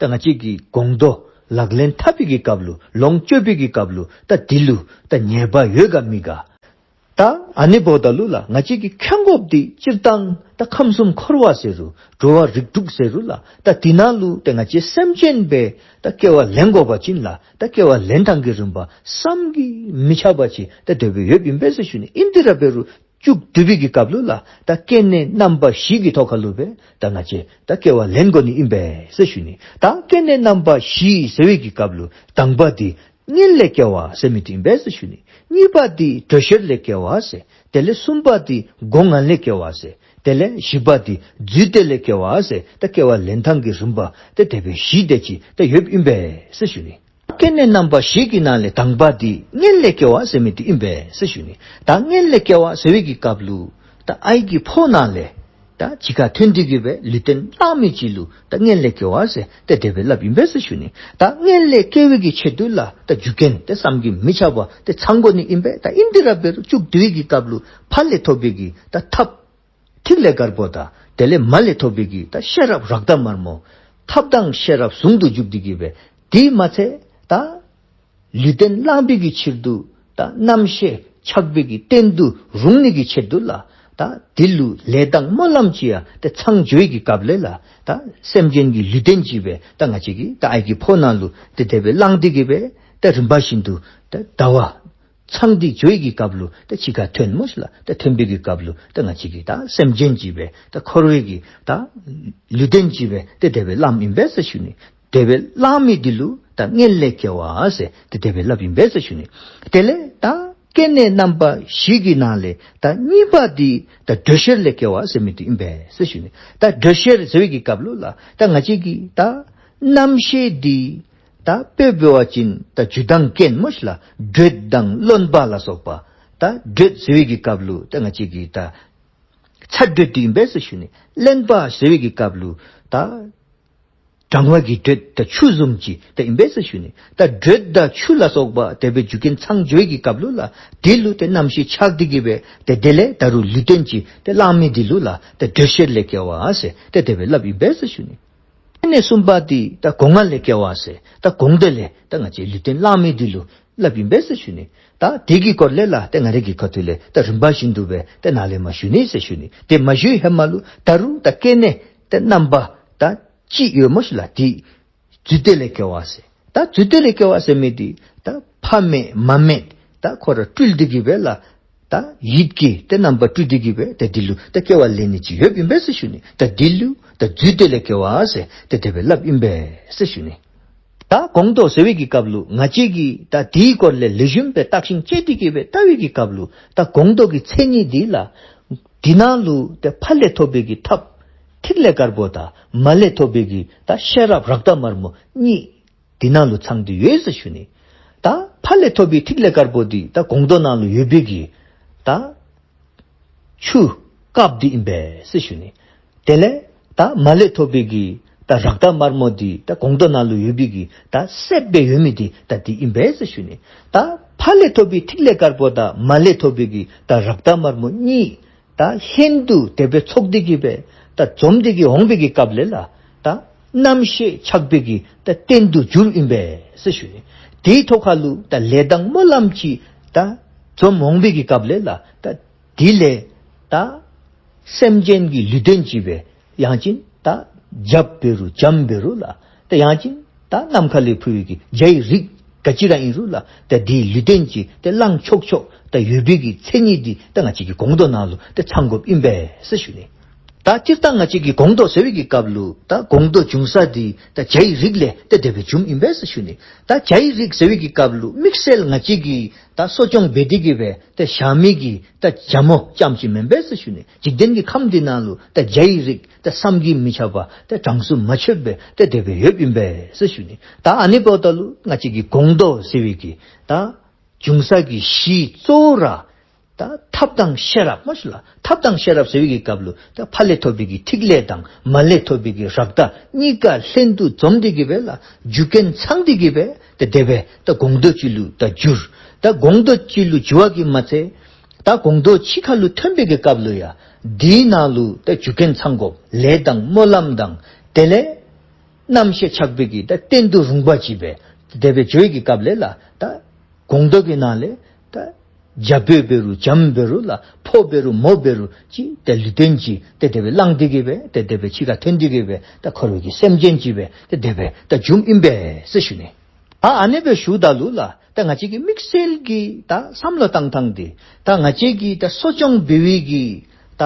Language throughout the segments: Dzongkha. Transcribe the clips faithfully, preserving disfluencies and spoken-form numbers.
ད་ང་བཅས་ཀྱིས་སྒོང་རྡོག་ལག་ལེན་འཐབ་པའི་གི་སྐབས་ལུ་ལོངས་སྤྱོད་པའི་གི་སྐབས་ལུ་ད་དེ་ལུ་ད་ཉེས་པ་ཡོད་ག་མེད་ག། ད་ཨ་ནི་འབདཝ་ད་ལུ་ལགས་ང་བཅས་ཀྱིས་ཁྱོང་དགོཔ་འདི་སྤྱིར་བཏང་ད་ཁམས་གསུམ་འཁོར་བ་ཟེར་རུང་འགྲོ་བ་རིགས་དྲུག་ཟེར་རུང་ལགས་ད་དེ་ནང་ལུ་ཏེ་ང་བཅས་སེམས་ཅན་སྦེ་ད་སྐྱེ་བ་ལེན་དགོ་པ་ཅིན་ལགས་ད་སྐྱེ་བ་ལེན་ཐངས་ཀྱི་རིམ་པ་བསམ་གྱིས་མི་ཁྱབ་པ་ཅིག་ད་དེ་སྦེ་ཡོདཔ་ཨིན་པས་ཟེར་ཞུ་ནི། ཨིན་དེ་ར་འབད་རུང་མཇུག་བསྡུ་བའི་གི་སྐབས་ལུ་ལགས་ད་སྐྱེ་གནས་རྣམ་པ་བཞི་གི་ཐོག་ཁ་ལུ་སྦེ་ད་ང་བཅས་ད་སྐྱེ་བ་ལེན་དགོ་ནི་ཨིན་པས་ཟེར་ཞུ་ནི། ད་སྐྱེ་གནས་རྣམ་པ་བཞི་ཟེར་བའི་གི་སྐབས་ལུ་དང་པ་འདི་མངལ་ལས་སྐྱེ་བ་ཟེར་མི་འདི་ཨིན་པས་ཟེར་ཞུ་ནི། གཉིས་པ་འདི་དྲོད་གཤེར་ལས་སྐྱེ་བ་ཟེར། དེ་ལས་གསུམ་པ་འདི་སྒོ་ང་ལས་སྐྱེ་བ་ཟེར། དེ་ལས་བཞི་པ་འདི་རྫུས་ཏེ་ལས་སྐྱེ་བ་ཟེར། ད་སྐྱེ་བ་ལེན་ཐངས་ཀྱི་རིམ་པ་ད་དེ་སྦེ་བཞི་དེ་ཅིག་ད་ཡོདཔ་ཨིན་པས་ཟེར་ཞུ་ནི། སྐྱེ་གནས་རྣམ་པ་བཞི་གི་ནང་ལས་དང་པ་འདི་མངལ་ལས་སྐྱེ་བ་ཟེར་མི་འདི་ཨིན་པས་ཟེར་ཞུ་ནི། ད་མངལ་ལས་སྐྱེ་བ་ཟེར་བའི་གི་སྐབས་ལུ་ད་ཨའི་གི་ཕོཝ་ནང་ལས་ད་ཕྱི་ཁར་ཐོན་ཏེ་གི་སྦེ་ལུས་རྟེན་བླངས་མི་ཅིག་ལུ་ད་མངལ་ལས་སྐྱེ་བ་ཟེར་ད་དེ་སྦེ་སླབ་ཨིན་པས་ཟེར་ཞུ་ནི། ད་མངལ་ལས་སྐྱེ་བའི་གི་ཆེད་དུ་ལགས་ད་རྒྱུ་རྐྱེན་ད་བསམ་གྱིས་མི་ཁྱབ་པ་ད་ཚང་དགོ་ནི་ཨིན་པས། ད་ཨིན་དེ་ར་འབད་རུང་མཇུག་བསྡུ་བའི་གི་སྐབས་ལུ་ཕ་ལས་ཐོབ་པའི་གི་ད་ཐབས་ཐིག་ལེ་དཀར་པོ་དང་དེ་ལས་མ་ལས་ཐོབ་པའི་གི་ད་ཤེས་རབ་རཀྟ་དམར་མོ་ཐབས་དང་ཤེས་རབ་ཟུང་དུ་འཇུག་སྟེ་གི་སྦེ་དེ་མ་ཚད་ད་ལུས་རྟེན་བླངས་པའི་གི་ཕྱིར་དུ་ད་རྣམ་ཤེས་ཆགས་པའི་གི་རྟེན་དུ་རུང་ནི་གི་ཆེད་དུ་ལགས་ད་དེ་ལུ་ལས་དང་སྨོན་ལམ་ཅིག་ཡང་ད་ཚང་འགྱོ་བའི་གི་སྐབས་ལས་ལགས་ད་སེམས་ཅན་གྱི་ལུས་རྟེན་ཅིག་སྦེ་ད་ང་བཅས་ཀྱི་ད་ཨའི་གི་ཕོཝ་ནང་ལུ་ད་དེ་སྦེ་བླངས་ཏེ་གི་སྦེ་ད་རིམ་པ་བཞིན་དུ་ད་ཟླ་བ་ཚང་སྟེ་འགྱོ་བའི་གི་སྐབས་ལུ་ད་ཕྱི་ཁར་ཐོན་མོ་ཤིག་ལགས། ད་ཐོན་པའི་གི་སྐབས་ལུ་ད་ང་བཅས་ཀྱི་ད་སེམས་ཅན་ཅིག་སྦེ་ད་འཁོར་བའི་གི་ད་ལུས་རྟེན་ཅིག་སྦེ་ད་དེ་སྦེ་བླངསམ་ཨིན་པས་ཟེར་ཞུ་ནི། དེ་སྦེ་བླངས་མི་འདི་ལུ་ད་མངལ་ལས་སྐྱེ་བ་ཟེར་ད་དེ་སྦེ་སླབ་ཨིན་པས་ཟེར་ཞུ་ནི། དེ་ལས་ད་སྐྱེ་གནས་རྣམ་པ་བཞི་གི་ནང་ལས་ད་གཉིས་པ་འདི་ད་དྲོད་གཤེར་ལས་སྐྱེ་བ་ཟེར་མི་འདི་ཨིན་པས་ཟེར་ཞུ་ནི། ད་དྲོད་གཤེར་ཟེར་བའི་གི་སྐབས་ལུ་ལགས་ད་ང་བཅས་ཀྱི་ད་རྣམ་ཤེས་འདི་ད་དཔེ་འབད་བ་ཅིན་ད་རྒྱུ་དང་རྐྱེན་མོ་ཤིག་ལགས་དྲོད་དང་རློན་པ་ལ་སོགས་པ། ད་དྲོད་ཟེར་བའི་གི་སྐབས་ལུ་ད་ང་བཅས་ཀྱི་ད་ཚ་དྲོད་འདི་ཨིན་པས་ཟེར་ཞུ་ནི། རློན་པ་ཟེར་བའི་གི་སྐབས་ལུ་ད་གྲང་བ་གི་དྲོད་ད་ཆུ་བཟུམ་ཅིག་ད་ཨིན་པས་ཟེར་ཞུ་ནི། ད་དྲོད་དང་ཆུ་ལ་སོགས་པ་དེ་སྦེ་རྒྱུ་རྐྱེན་ཚང་འགྱོ་བའི་གི་སྐབས་ལུ་ལགས་དེ་ལུ་ད་རྣམ་ཤེས་ཆགས་ཏེ་གི་སྦེ་ད་དེ་ལས་ད་རུང་ལུས་རྟེན་ཅིག་ད་བླངས་མི་འདི་ལུ་ལགས་ད་དྲོད་གཤེར་ལས་སྐྱེ་བ་ཟེར་ད་དེ་སྦེ་སླབ་ཨིན་པས་ཟེར་ཞུ་ནི། སྐྱེ་གནས་གསུམ་པ་འདི་ད་སྒོ་ང་ལས་སྐྱེ་བ་ཟེར་ད་སྒོང་རྡོག་ལས་ད་ང་བཅས་ལུས་རྟེན་བླངས་མི་འདི་ལུ་སླབ་ཨིན་པས་ཟེར་ཞུ་ནི། ད་དེ་གི་སྐོར་ལས་ལགས་ད་ང་རའི་གི་ཁ་ཐུག་ལས་ད་རིམ་པ་བཞིན་དུ་སྦེ་ད་ནཱ་ལས་མར་ཞུ་ནི་ཟེར་ཞུ་ནི། དེ་མ་ཞུ་བའི་ཧེ་མ་ལུ་ད་རུང་ད་སྐྱེ་གནས་ད་རྣམ་པ་ད་གཅིག་ཡོད་མོ་ཤིག་ལགས། དེ་རྫུས་ཏེ་ལས་སྐྱེ་བ་ཟེར། ད་རྫུས་ཏེ་ལས་སྐྱེ་བ་ཟེར་མི་འདི་ད་ཕ་མེད་མ་མེད་ད་ཁོ་ར་སྤྲུལ་ཏེ་གི་སྦེ་ལགས་ད་ཡིད་ཀྱིས་ད་རྣམ་པ་སྤྲུལ་ཏེ་གི་སྦེ་ད་འདི་ལུ་ད་སྐྱེ་བ་ལེན་ནི་ཅིག་ཡོདཔ་ཨིན་པས་ཟེར་ཞུ་ནི། ད་འདི་ལུ་ད་རྫུས་ཏེ་ལས་སྐྱེ་བ་ཟེར་ད་དེ་སྦེ་སླབ་ཨིན་པས་ཟེར་ཞུ་ནི། ད་སྒོང་རྡོག་ཟེར་བའི་གི་སྐབས་ལུ་ང་བཅས་ཀྱིས་ད་དེའི་སྐོར་ལས་ལེགས་ཤོམ་སྦེ་བརྟག་ཤིང་དཔྱད་དེ་གི་སྦེ་བལྟ་བའི་གི་སྐབས་ལུ་ད་སྒོང་རྡོག་གི་མཚན་ཉིད་འདི་ལགས་དེ་ནང་ལུ་ད་ཕ་ལས་ཐོབ་པའི་གི་ཐབས་ཐིག་ལེ་དཀར་པོ་དང་མ་ལས་ཐོབ་པའི་གི་ད་ཤེས་རབ་རཀྟ་དམར་མོ་གཉིས་དེ་ནང་ལུ་ཚང་སྟེ་ཡོད་ཟེར་ཞུ་ནི། ད་ཕ་ལས་ཐོབ་པའི་ཐིག་ལེ་དཀར་པོ་འདི་ད་སྒོང་རྡོག་ནང་ལུ་ཡོད་པའི་གི་ད་ཆུ་དཀརཔོ་འདི་ཨིན་པས་ཟེར་ཞུ་ནི། དེ་ལས་ད་མ་ལས་ཐོབ་པའི་གི་ད་རཀྟ་དམར་མོ་འདི་ད་སྒོང་རྡོག་ནང་ལུ་ཡོད་པའི་གི་ད་སྲེདཔ་སྦེ་ཡོད་མི་འདི་ད་འདི་ཨིན་པས་ཟེར་ཞུ་ནི། ད་ཕ་ལས་ཐོབ་པའི་ཐིག་ལེ་དཀར་པོ་དང་མ་ལས་ཐོབ་པའི་གི་ད་རཀྟ་དམར་མོ་གཉིས་ད་ལྷན་དུ་དེ་སྦེ་ཚོགས་ཏེ་གི་སྦེ་ད་འཛོམས་ཏེ་གི་འོང་པའི་གི་སྐབས་ལས་ལགས་ད་རྣམ་ཤེས་ཆགས་པའི་གི་ད་རྟེན་དུ་འགྱུརཝ་ཨིན་པས་ཟེར་ཞུ་ནི། དེའི་ཐོག་ཁ་ལུ་ད་ལས་དང་སྨོན་ལམ་ཅིག་ད་འཛོམས་འོང་པའི་གི་སྐབས་ལས་ལགས་ད་དེ་ལས་ད་སེམས་ཅན་གྱི་ལུས་རྟེན་ཅིག་སྦེ་ཡང་ཅིན་ད་རྒྱབ་འབད་རུང་བྱམོ་འབད་རུང་ལགས་ད་ཡང་ཅིན་ད་ནམ་མཁའ་ལས་འཕུར་བའི་གི་བྱའི་རིགས་ག་ཅི་ར་ཨིན་རུང་ལགས་ད་དེའི་ལུས་རྟེན་ཅིག་ད་བླངས་ཆོག་ཆོག་ད་ཡོད་པའི་གི་མཚན་ཉིད་འདི་ད་ང་བཅས་ཀྱི་སྒོང་རྡོག་ནང་ལུ་ད་ཚང་དགོཔ་ཨིན་པས་ཟེར་ཞུ་ནི། ད་སྤྱིར་བཏང་ང་བཅས་ཀྱི་སྒོང་རྡོག་ཟེར་བའི་གི་སྐབས་ལུ་ད་སྒོང་རྡོག་འབྱུང་ས་འདི་ད་བྱའི་རིགས་ལས་ད་དེ་སྦེ་འབྱུངམ་ཨིན་པས་ཟེར་ཞུ་ནི། ད་བྱའི་རིགས་ཟེར་བའི་གི་སྐབས་ལུ་དམིགས་བསལ་ང་བཅས་ཀྱི་ད་གསོ་སྐྱོང་འབད་དེ་གི་སྦེ་ད་བཞག་མི་གི་ད་བྱ་མོ་རྐྱངམ་ཅིག་མེན་པས་ཟེར་ཞུ་ནི། འཇིག་རྟེན་གྱི་ཁམས་འདི་ནང་ལུ་ད་བྱའི་རིགས་ད་བསམ་གྱིས་མི་ཁྱབ་པ་ད་གྲངས་སུ་མ་ཆོདཔ་སྦེ་ད་དེ་སྦེ་ཡོདཔ་ཨིན་པས་ཟེར་ཞུ་ནི། ད་ཨ་ནི་འབདཝ་ད་ལུ་ང་བཅས་ཀྱི་སྒོང་རྡོག་ཟེར་བའི་གི་ད་འབྱུང་ས་གི་གཞི་གཙོ་བོ་ར་ད་ཐབས་དང་ཤེས་རབ་མ་ཞུ་ལགས། ཐབས་དང་ཤེས་རབ་ཟེར་བའི་གི་སྐབས་ལུ་ད་ཕ་ལས་ཐོབ་པའི་གི་ཐིག་ལེ་དང་མ་ལས་ཐོབ་པའི་གི་རཀྟ་གཉིས་ཀ་ལྷན་དུ་འཛོམས་ཏེ་གི་སྦེ་ལགས་རྒྱུ་རྐྱེན་ཚང་སྟེ་གི་སྦེ་ད་དེ་སྦེ་ད་སྒོང་རྡོག་ཅིག་ལུ་ད་འགྱུར། ད་སྒོང་རྡོག་ཅིག་ལུ་འགྱུར་བ་གིས་མ་ཚད་ད་སྒོང་རྡོག་ཕྱི་ཁ་ལུ་ཐོན་པའི་གི་སྐབས་ལུ་ཡང་དེའི་ནང་ལུ་ད་རྒྱུ་རྐྱེན་ཚང་དགོཔ་ལས་དང་སྨོན་ལམ་དང་དེ་ལས་ རྣམ་ཤེས་ཆགས་པའི་གི་ད་རྟེན་དུ་རུང་བ་ཅིག་སྦེ་དེ་སྦེ་འགྱོ་བའི་གི་སྐབས་ལས་ལགས། ད་སྒོང་རྡོག་གི་ནང་ལས་ད་བྱ་སྤོས་འབད་རུང་བྱམོ་འབད་རུང་ལགས། ཕོ་འབད་རུང་མོ་འབད་རུང་ཅིག་ད་ལུས་རྟེན་ཅིག་ད་དེ་སྦེ་བླངས་ཏེ་གི་སྦེ་ད་དེ་སྦེ་ཕྱི་ཁར་ཐོན་ཏེ་གི་སྦེ་ད་འཁོར་བའི་གི་སེམས་ཅན་ཅིག་སྦེ་ད་དེ་སྦེ་ད་འབྱུངམ་ཨིན་པས་ཟེར་ཞུ་ནི། ཨ་ཨ་ནི་སྦེ་ཞུཝ་ད་ལུ་ལགས། ད་ང་བཅས་ཀྱི་དམིགས་བསལ་གྱི་ད་བསམ་བློ་བཏང་ཐངས་འདི་ད་ང་བཅས་ཀྱི་ད་གསོ་སྐྱོང་འབད་བའི་གི་ད་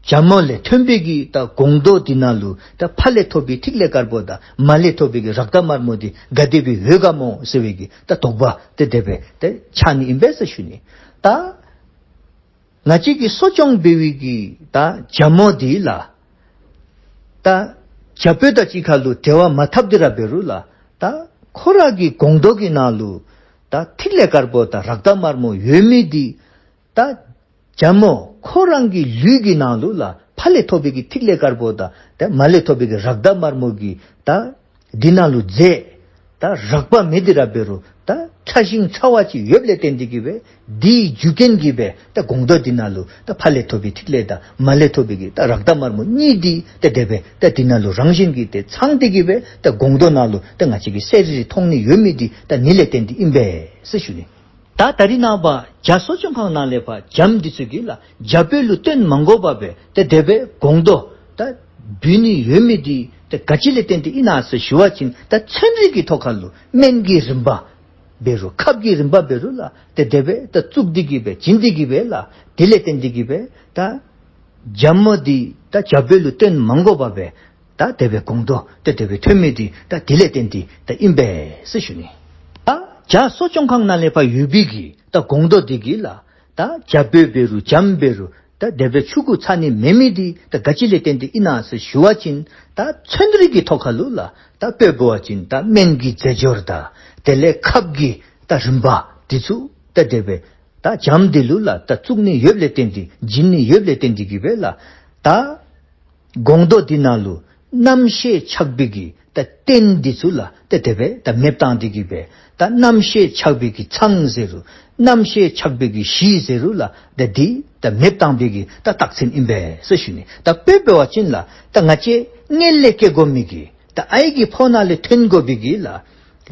བྱ་མོ་ལས་ཐོན་པའི་གི་ད་སྒོང་རྡོག་འདི་ནང་ལུ་ད་ཕ་ལས་ཐོབ་པའི་ཐིག་ལེ་དཀར་པོ་དང་མ་ལས་ཐོབ་པའི་གི་རཀྟ་དམར་མོ་འདི་ག་དེ་སྦེ་ཡོད་ག་མོ་ཟེར་བའི་གི་ད་དོགས་པ་དེ་དེ་སྦེ་ད་ཆགས་ནི་ཨིན་པས་ཟེར་ཞུ་ནི། ད་ང་བཅས་ཀྱི་གསོ་སྐྱོང་འབད་བའི་གི་ད་བྱ་མོ་འདི་ལགས། ད་བྱ་སྤོས་དང་གཅིག་ཁར་ལུ་འབྲེལ་བ་མ་འཐབ་སྟེ་ར་འབད་རུང་ལགས། ད་ཁོ་ར་གི་སྒོང་རྡོག་གི་ནང་ལུ་ད་ཐིག་ལེ་དཀར་པོ་དང་རཀྟ་དམར་མོ་ཡོད་མི་འདི་ད་བྱ་མོ་ཁོ་རང་གི་ལུས་ཀྱི་ནང་ལུ་ལགས། ཕ་ལས་ཐོབ་པའི་གི་ཐིག་ལེ་དཀར་པོ་དང་ད་མ་ལས་ཐོབ་པའི་གི་རཀྟ་དམར་མོ་གི་ད་འདི་ནང་ལུ་རྫས་ད་རགས་པ་མེད་དེ་ར་འབད་རུང་ད་ཕྲ་ཞིང་ཕྲ་བ་ཅིག་ཡོདཔ་ལས་བརྟེན་ཏེ་གི་སྦེ་འདི་རྒྱུ་རྐྱེན་གྱིས་སྦེ་ད་སྒོང་རྡོག་འདི་ནང་ལུ་ད་ཕ་ལས་ཐོབ་པའི་ཐིག་ལེ་དང་མ་ལས་ཐོབ་པའི་གི་ད་རཀྟ་དམར་མོ་གཉིས་འདི་ད་དེ་སྦེ་ད་འདི་ནང་ལུ་རང་བཞིན་གྱིས་ཏེ་ཚང་སྟེ་གི་སྦེ་ད་སྒོང་རྡོག་ནང་ལུ་ད་ང་བཅས་ཀྱི་གསལ་རི་རི་མཐོང་ནི་ཡོད་མི་འདི་ད་འདི་ལས་བརྟེན་ཏེ་ཨིན་པས་ཟེར་ཞུ་ནི། ད་ད་རིས་ནངས་པ་བྱ་གསོ་སྐྱོང་ཁང་ནང་ལས་ཕར་བྱམོ་འདི་ཚུ་གིས་ལགས། བྱ་སྤོས་ལུ་བརྟེན་མ་དགོ་པར་སྦེ་ཏེ་དེ་སྦེ་སྒོང་རྡོག་ད་འབུལ་ནི་ཡོད་མི་འདི་ཏེ་ག་ཅི་ལས་བརྟེན་ཏེ་ཨིན་ན་ཟེར་ཞུ་བ་ཅིན་ད་ཚན་རིག་གི་ཐོག་ཁར་ལུ་སྨན་གྱི་རིམ་པ་འབད་རུང་ཁབ་ཀྱི་རིམ་པ་འབད་རུང་ལགས། ཏེ་དེ་སྦེ་ད་བཙུགས་ཏེ་གི་སྦེ་བྱིན་ཏེ་གི་སྦེ་ལགས། དེ་ལས་བརྟེན་ཏེ་གི་སྦེ་ད་བྱ་མོ་འདི་ད་བྱ་སྤོས་ལུ་བརྟེན་མ་དགོ་པར་སྦེ་ད་དེ་སྦེ་སྒོང་རྡོག་ད་དེ་སྦེ་ཐོན་མི་འདི་ད་དེ་ལས་བརྟེན་ཏེ་ད་ཨིན་པས་ཟེར་ཞུ་ནི། ད་བྱ་གསོ་སྐྱོང་ཁང་ནང་ལས་ཕར་ཡོད་པའི་གི་ད་སྒོང་རྡོག་འདི་གིས་ལགས། ད་བྱ་སྤོས་འབད་རུང་བྱམོ་འབད་རུང་ད་དེ་སྦེ་ཆུང་ཀུ་ཚ་ནི་མེད་མི་འདི་ད་ག་ཅི་ལས་བརྟེན་ཏེ་ཨིན་ན་ཟེར་ཞུ་བ་ཅིན་ད་ཚན་རིག་གི་ཐོག་ཁར་ལུ་ལགས། ད་དཔེ་འབད་བ་ཅིན་ད་སྨན་གྱི་རྫས་སྦྱོར་དང་དེ་ལས་ཁབ་ཀྱི་ད་རིམ་པ་འདི་ཚུ་ད་དེ་སྦེ་ད་བྱམོ་འདི་ལུ་ལགས། ད་བཙུགས་ནི་ཡོདཔ་ལས་བརྟེན་ཏེ་བྱིན་ནི་ཡོདཔ་ལས་བརྟེན་ཏེ་གི་སྦེ་ལགས། ད་སྒོང་རྡོག་འདི་ནང་ལུ་རྣམ་ཤེས་ཆགས་པའི་གི་ད་རྟེན་འདི་ཚུ་ལགས། ད་དེ་སྦེ་ད་མེདཔ་བཏང་སྟེ་གི་སྦེ་ད་རྣམ་ཤེས་ཆགས་པའི་གི་ཚང་ཟེར་རུང་རྣམ་ཤེས་ཆགས་པའི་གི་གཞི་ཟེར་རུང་ལགས། ད་འདི་ད་མེདཔ་བཏང་པའི་གི་ད་རྟགས་མཚན་ཨིན་པས་ཟེར་ཞུ་ནི། ད་དཔེ་འབད་བ་ཅིན་ལགས། ད་ང་བཅས་མངལ་ལས་སྐྱེ་དགོ་མི་གི་ད་ཨའི་གི་ཕོཝ་ནང་ལས་ཐོན་དགོ་པའི་གི་ལགས།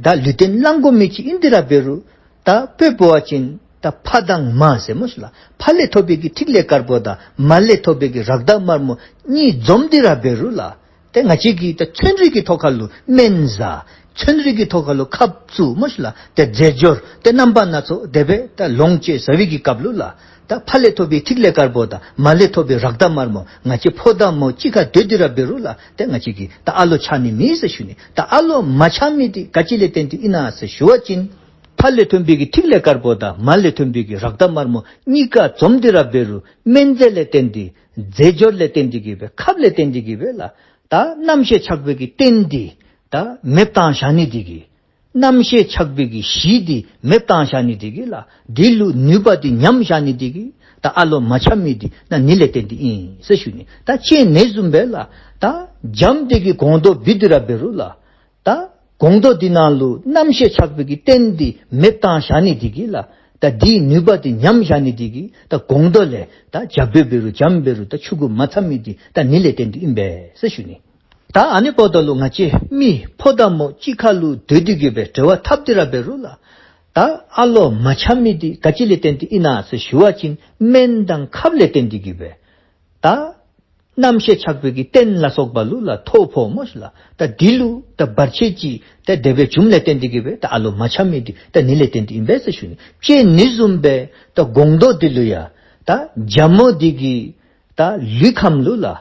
ད་ལུས་རྟེན་བླང་དགོ་མི་ཅིག་ཨིན་ཏེ་ར་འབད་རུང་ད་དཔེ་འབད་བ་ཅིན་ད་ཕ་དང་མ་ཟེར་མོ་ཤིག་ལགས། ཕ་ལས་ཐོབ་པའི་གི་ཐིག་ལེ་དཀར་པོ་དང་མ་ལས་ཐོབ་པའི་གི་རཀྟ་དམར་མོ་གཉིས་འཛོམས་ཏེ་ར་འབད་རུང་ལགས། ཏེ་ང་བཅས་ཀྱིས་ད་ཚན་རིག་གི་ཐོག་ཁར་ལུ་སྨན་བཟའ། ཚན་རིག་གི་ཐོག་ཁར་ལུ་ཁབ་བཙུགས་མོ་ཤིག་ལགས། ཏེ་རྫས་སྦྱོར་ཏེ་རྣམ་པ་སྣ་ཚོགས་དེ་སྦེ་ད་ལོངས་སྤྱོད་བཟའ་བའི་གི་སྐབས་ལུ་ལགས། ད་ཕ་ལས་ཐོབ་པའི་ཐིག་ལེ་དཀར་པོ་དང་མ་ལས་ཐོབ་པའི་རཀྟ་དམར་མོ་ང་བཅས་ཕོ་དང་མོ་གཅིག་ཁར་སྡོད་དེ་ར་འབད་རུང་ལགས། ཏེ་ང་བཅས་ཀྱིས་ད་ཨ་ལོ་ཆགས་ནི་མེད་ཟེར་ཞུ་ནི། ད་ཨ་ལོ་མ་ཆགས་མི་འདི་ག་ཅི་ལས་བརྟེན་ཏེ་ཨིན་ན་ཟེར་ཞུ་བ་ཅིན་ཕ་ལས་ཐོན་པའི་གི་ཐིག་ལེ་དཀར་པོ་དང་མ་ལས་ཐོན་པའི་གི་རཀྟ་དམར་མོ་གཉིས་ཀ་འཛོམས་ཏེ་ར་འབད་རུང་སྨན་རྫས་ལས་བརྟེན་ཏེ་རྫས་སྦྱོར་ལས་བརྟེན་ཏེ་གི་སྦེ་ཁབ་ལས་བརྟེན་ཏེ་གི་སྦེ་ལགས། ད་རྣམ་ཤེས་ཆགས་པའི་གི་རྟེན་འདི་ད་མེདཔ་བཏང་བཞག་ནི་འདི་གིས་རྣམ་ཤེས་ཆགས་པའི་གི་གཞི་འདི་མེདཔ་བཏང་བཞག་ནི་འདི་གིས་ལགས། འདི་ལུ་ནུས་པ་འདི་ཉམས་བཞག་ནི་འདི་གིས་ད་ཨ་ལོ་མ་ཆགས་མི་འདི་ད་ནི་ལས་བརྟེན་ཏེ་ཨིན་ཟེར་ཞུ་ནི། ད་ཅི་ནི་བཟུམ་སྦེ་ལགས། ད་བྱམོ་འདི་གིས་སྒོང་རྡོག་འབུལ་ཏེ་ར་འབད་རུང་ལགས། ད་སྒོང་རྡོག་འདི་ནང་ལུ་རྣམ་ཤེས་ཆགས་པའི་གི་རྟེན་འདི་མེདཔ་བཏང་བཞག་ནི་འདི་གིས་ལགས། ད་འདིའི་ནུས་པ་འདི་ཉམས་བཞག་ནི་འདི་གིས་ད་སྒོང་རྡོག་ལས་ད་བྱ་སྤོས་འབད་རུང་བྱམོ་འབད་རུང་ད་ཆུང་ཀུ་མ་ཚ་མི་འདི་ད་ནི་ལས་བརྟེན་ཏེ་ཨིན་པས་ཟེར་ཞུ་ནི། ད་ཨ་ནི་འབདཝ་ད་ལུ་ང་བཅས་མི་ཕོ་དང་མོ་གཅིག་ཁར་ལུ་སྡོད་དེ་གི་སྦེ་འབྲེལ་བ་འཐབ་སྟེ་ར་འབད་རུང་ལགས། ད་ཨ་ལོ་མ་ཆགས་མི་འདི་ག་ཅི་ལས་བརྟེན་ཏེ་ཨིན་ན་ཟེར་ཞུ་བ་ཅིན་སྨན་དང་ཁབ་ལས་བརྟེན་ཏེ་གི་སྦེ་ད་རྣམ་ཤེས་ཆགས་པའི་གི་རྟེན་ལ་སོགས་པ་ལུ་ལགས། ཐོ་ཕོག་མོ་ཤིག་ལགས། ད་འདི་ལུ་ད་བར་ཆད་ཅིག་ད་དེ་སྦེ་བྱུངམ་ལས་བརྟེན་ཏེ་གི་སྦེ་ད་ཨ་ལོ་མ་ཆགས་མི་འདི་ད་ནི་ལས་བརྟེན་ཏེ་ཨིན་པས་ཟེར་ཞུ་ནི། ཅི་ནི་བཟུམ་སྦེ་ད་སྒོང་རྡོག་འདི་ལུ་ཡང་ད་བྱ་མོ་འདི་གི་ད་ལུས་ཁམས་ལུ་ལགས།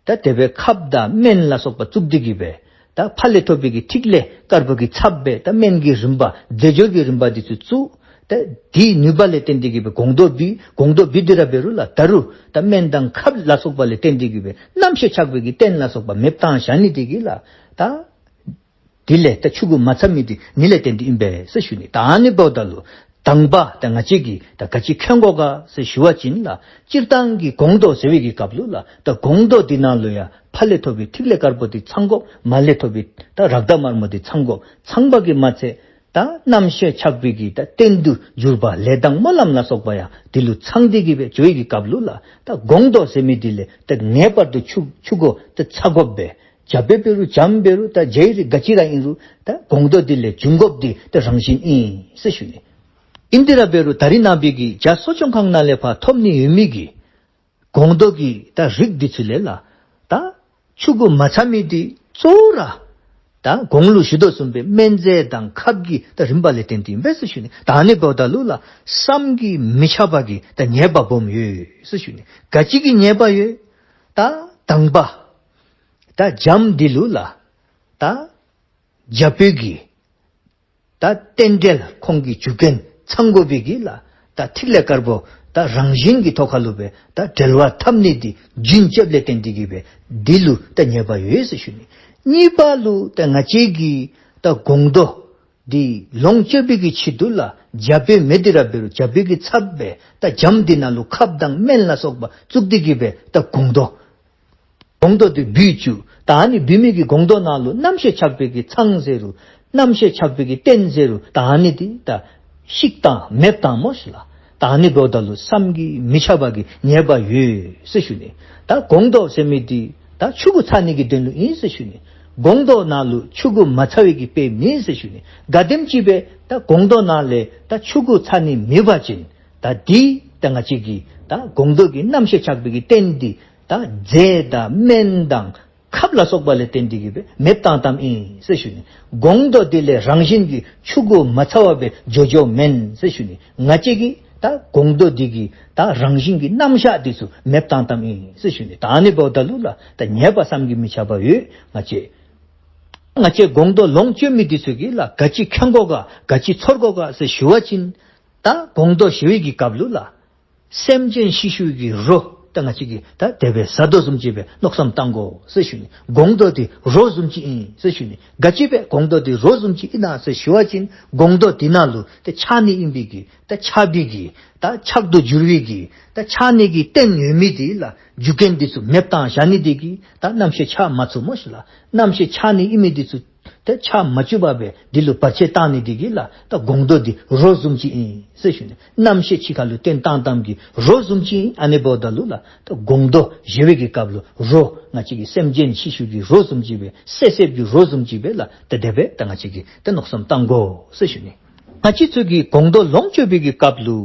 ད་དེ་སྦེ་ཁབ་དང་སྨན་ལ་སོགས་པ་བཙུགས་ཏེ་གི་སྦེ་ད་ཕ་ལས་ཐོབ་པའི་གི་ཐིག་ལེ་དཀར་པོ་གི་ཚབ་སྦེ་ད་སྨན་གྱི་རིམ་པ་རྫས་སྦྱོར་གྱི་རིམ་པ་འདི་ཚུ་བཙུགས། ད་དེའི་ནུས་པ་ལས་བརྟེན་ཏེ་གི་སྦེ་སྒོང་རྡོག་འབུལ་སྒོང་རྡོག་འབུལ་ཏེ་ར་འབད་རུང་ལགས། ད་རུང་ད་སྨན་དང་ཁབ་ལ་སོགས་པ་ལས་བརྟེན་ཏེ་གི་སྦེ་རྣམ་ཤེས་ཆགས་པའི་གི་རྟེན་ལ་སོགས་པ་མེདཔ་བཏང་བཞག་ནི་འདི་གིས་ལགས། ད་དེ་ལས་ད་ཆུང་ཀུ་མ་ཚ་མི་འདི་ནི་ལས་བརྟེན་ཏེ་ཨིན་པས་ཟེར་ཞུ་ནི། ད་ཨ་ནི་འབདཝ་ད་ལུ་དང་པ་ད་ང་བཅས་ཀྱིས་ད་ག་ཅི་མཁྱེན་དགོ་ག་ཟེར་ཞུ་བ་ཅིན་ལགས། སྤྱིར་བཏང་གི་སྒོང་རྡོག་ཟེར་བའི་གི་སྐབས་ལུ་ལགས། ད་སྒོང་རྡོག་འདི་ནང་ལུ་ཡང་ཕ་ལས་ཐོབ་པའི་ཐིག་ལེ་དཀར་པོ་འདི་ཚང་དགོ། མ་ལས་ཐོབ་པའི་ད་རཀྟ་དམར་མོ་འདི་ཚང་དགོ། ཚང་པ་གིས་མ་ཚད་ད་རྣམ་ཤེས་ཆགས་པའི་གི་ད་རྟེན་དུ་གྱུར་པ་ལས་དང་སྨོན་ལམ་ལ་སོགས་པ་ཡང་འདི་ལུ་ཚང་སྟེ་གི་སྦེ་འགྱོ་བའི་གི་སྐབས་ལུ་ལགས། ད་སྒོང་རྡོག་ཟེར་མི་འདི་ལས་ད་ངེས་པར་དུ་ཆུང་ཆུང་ཀུ་ད་ཚ་དགོཔ་སྦེ་ བྱ་འབད་འབད་རུང་བྱམོ་འབད་རུང་ད་བྱའི་རིགས་ག་ཅི་ར་ཨིན་རུང་ད་སྒོང་རྡོག་འདི་ལས་འབྱུང་དགོཔ་འདི་ད་རང་བཞིན་ཨིན་ཟེར་ཞུ་ནི། ཨིན་དེ་ར་འབད་རུང་ད་རིས་ནངས་པའི་གི་བྱ་གསོ་སྐྱོང་ཁང་ནང་ལས་ཕར་ཐོབ་ནི་ཡོད་མི་གི་སྒོང་རྡོག་གི་ད་རིགས་འདི་ཚུ་ལས་ལགས་ད་ཆུ་འགོ་མ་ཚ་མི་འདི་གཙོ་བོ་ར་ད་གོང་ལུ་ཞུ་དོ་བཟུམ་སྦེ་སྨན་རྫས་དང་ཁབ་ཀྱི་ད་རིམ་པ་ལས་བརྟེན་ཏེ་ཨིན་པས་ཟེར་ཞུ་ནི། ད་ཨ་ནི་འབདཝ་ད་ལུ་ལགས་བསམ་གྱིས་མི་ཁྱབ་པ་གི་ད་ཉེས་པ་སྦོམ་ཡོད་ཟེར་ཞུ་ནི། ག་ཅི་གི་ཉེས་པ་ཡོད། ད་དང་པ་ད་བྱམོ་འདི་ལུ་ལགས་ད་བྱ་འབོད་ཀྱི་ད་རྟེན་འབྲེལ་ཁོང་གི་རྒྱུ་རྐྱེན་ཚང་དགོ་པའི་གི་ལགས་ད་ཐིག་ལེ་དཀར་པོ་ད་རང་བཞིན་གྱི་ཐོག་ཁ་ལུ་སྦེ་ད་འབྲེལ་བ་འཐབ་ནི་འདི་རྒྱུན་བཅདཔ་ལས་བརྟེན་ཏེ་གིས་སྦེ་འདི་ལུ་ད་ཉེས་པ་ཡོད་ཟེར་ཞུ་ནི། གཉིས་པ་ལུ་ད་ང་བཅས་ཀྱིས་ད་སྒོང་རྡོག་འདི་ལོངས་སྤྱོད་པའི་གི་ཆེད་དུ་ལགས་བྱ་འབོད་མེད་དེ་ར་འབད་རུང་བྱ་འབོད་ཀྱི་ཚབ་སྦེ་ད་བྱམོ་འདི་ནང་ལུ་ཁབ་དང་སྨན་ལ་སོགས་པ་བཙུགས་ཏེ་གིས་སྦེ་ད་སྒོང་རྡོག་སྒོང་རྡོག་འདི་འབུལ་བཅུག། ད་ཨ་ནི་འབུལ་མི་གི་སྒོང་རྡོག་ནང་ལུ་རྣམ་ཤེས་ཆགས་པའི་གི་ཚང་ཟེར་རུང་རྣམ་ཤེས་ཆགས་པའི་གི་རྟེན་ཟེར་རུང་ད་ཨ་ནི་འདི་ད་བཤིག་བཏང་མེདཔ་བཏང་མོ་ཤིག་ལགས། ད་ཨ་ནི་འབདཝ་ད་ལུ་བསམ་གྱིས་མི་ཁྱབ་པ་གི་ཉེས་པ་ཡོད་ཟེར་ཞུ་ནི། ད་སྒོང་རྡོག་ཟེར་མི་འདི་ད་ཆུ་འགོ་ཚ་ནི་གི་དོན་ལུ་ཨིན་ཟེར་ཞུ་ནི། སྒོང་རྡོག་ནང་ལུ་ཆུ་འགོ་མ་ཚ་བའི་གི་དཔེ་མེད་ཟེར་ཞུ་ནི། ག་དེམ་ཅིག་སྦེ་ད་སྒོང་རྡོག་ནང་ལས་ད་ཆུ་འགོ་ཚ་ནི་མེད་པ་ཅིན་ད་འདི་ད་ང་བཅས་ཀྱི་ད་སྒོང་རྡོག་གི་རྣམ་ཤེས་ཆགས་པའི་གི་རྟེན་འདི་ད་རྫས་དང་སྨན་དང་ཁབ་ལ་སོགས་པ་ལས་བརྟེན་ཏེ་གིས་སྦེ་མེདཔ་བཏང་བཏངམ་ཨིན་ཟེར་ཞུ་ནི། སྒོང་རྡོག་འདི་ལས་རང་བཞིན་གྱིས་ཆུ་འགོ་མ་ཚ་བར་སྦེ་འགྱོ་འགྱོཝ་མེན་ཟེར་ཞུ་ནི། ང་བཅས་ཀྱིས་ད་སྒོང་རྡོག་འདི་གི་ད་རང་བཞིན་གྱི་རྣམ་གཞག་འདི་ཚུ་མེདཔ་བཏང་བཏངམ་ཨིན་ཟེར་ཞུ་ནི། ད་ཨ་ནི་འབདཝ་ད་ལུ་ལགས་ད་ཉེས་པ་བསམ་གྱིས་མི་ཁྱབ་པ་ཡོད། ང་བཅས་ང་བཅས་སྒོང་རྡོག་ལོངས་སྤྱོད་མི་འདི་ཚུ་གིས་ལགས་ག་ཅི་མཁྱེན་དགོ་ག་ག་ཅི་ཚོར་དགོ་ག་ཟེར་ཞུ་བ་ཅིན་ད་སྒོང་རྡོག་བཞེས་པའི་གི་སྐབས་ལུ་ལགས་སེམས་ཅན་ཤི་ཤུལ་གྱི་རོ་ད་ང་བཅས་ཀྱིས་ད་དེ་སྦེ་ཟ་དོ་བཟུམ་ཅིག་སྦེ་མནོ་བསམ་བཏང་དགོ་ཟེར་ཞུ་ནི། སྒོང་རྡོག་འདི་རོ་བཟུམ་ཅིག་ཨིན་ཟེར་ཞུ་ནི། ག་ཅི་སྦེ་སྒོང་རྡོག་འདི་རོ་བཟུམ་ཅིག་ཨིན་ན་ཟེར་ཞུ་བ་ཅིན་སྒོང་རྡོག་འདི་ནང་ལུ་ད་ཆགས་ནི་ཨིན་པའི་གི་ད་ཆགས་པའི་གི་ད་ཆགས་སུ་འགྱུར་བའི་གི་ད་ཆགས་ནི་གི་རྟེན་ཡོད་མི་འདི་ལགས་རྒྱུ་རྐྱེན་འདི་ཚུ་མེདཔ་བཏང་བཞག་ནི་འདི་གིས་ད་རྣམ་ཤེས་ཆགས་མ་ཚུགས་མོ་ཤིག་ལགས། རྣམ་ཤེས་ཆགས་ནི་ཨིན་མི་འདི་ཚུ་ཏེ་ཆགས་མ་བཅུག་པར་སྦེ་འདི་ལུ་བར་ཆད་བཏང་ནི་འདི་གིས་ལགས་ད་སྒོང་རྡོག་འདི་རོ་བཟུམ་ཅིག་ཨིན་ཟེར་ཞུ་ནི། རྣམ་ཤེས་ཕྱི་ཁ་ལུ་བཏོན་བཏང་བཏངམ་གི་རོ་བཟུམ་ཅིག་ཨིན། ཨ་ནི་འབདཝ་ད་ལུ་ལགས་ད་སྒོང་རྡོག་བཞེས་པའི་གི་སྐབས་ལུ་རོ་ང་བཅས་ཀྱི་སེམས་ཅན་ཤི་ཤུལ་གྱི་རོ་བཟུམ་ཅིག་སྦེ་བསད་བསདཔ་གི་རོ་བཟུམ་ཅིག་སྦེ་ལགས་ད་དེ་སྦེ་ད་ང་བཅས་ཀྱིས་ད་མནོ་བསམ་བཏང་དགོ་ཟེར་ཞུ་ནི། ང་བཅས་ཚུ་གིས་སྒོང་རྡོག་ལོངས་སྤྱོད་པའི་གི་སྐབས་ལུ་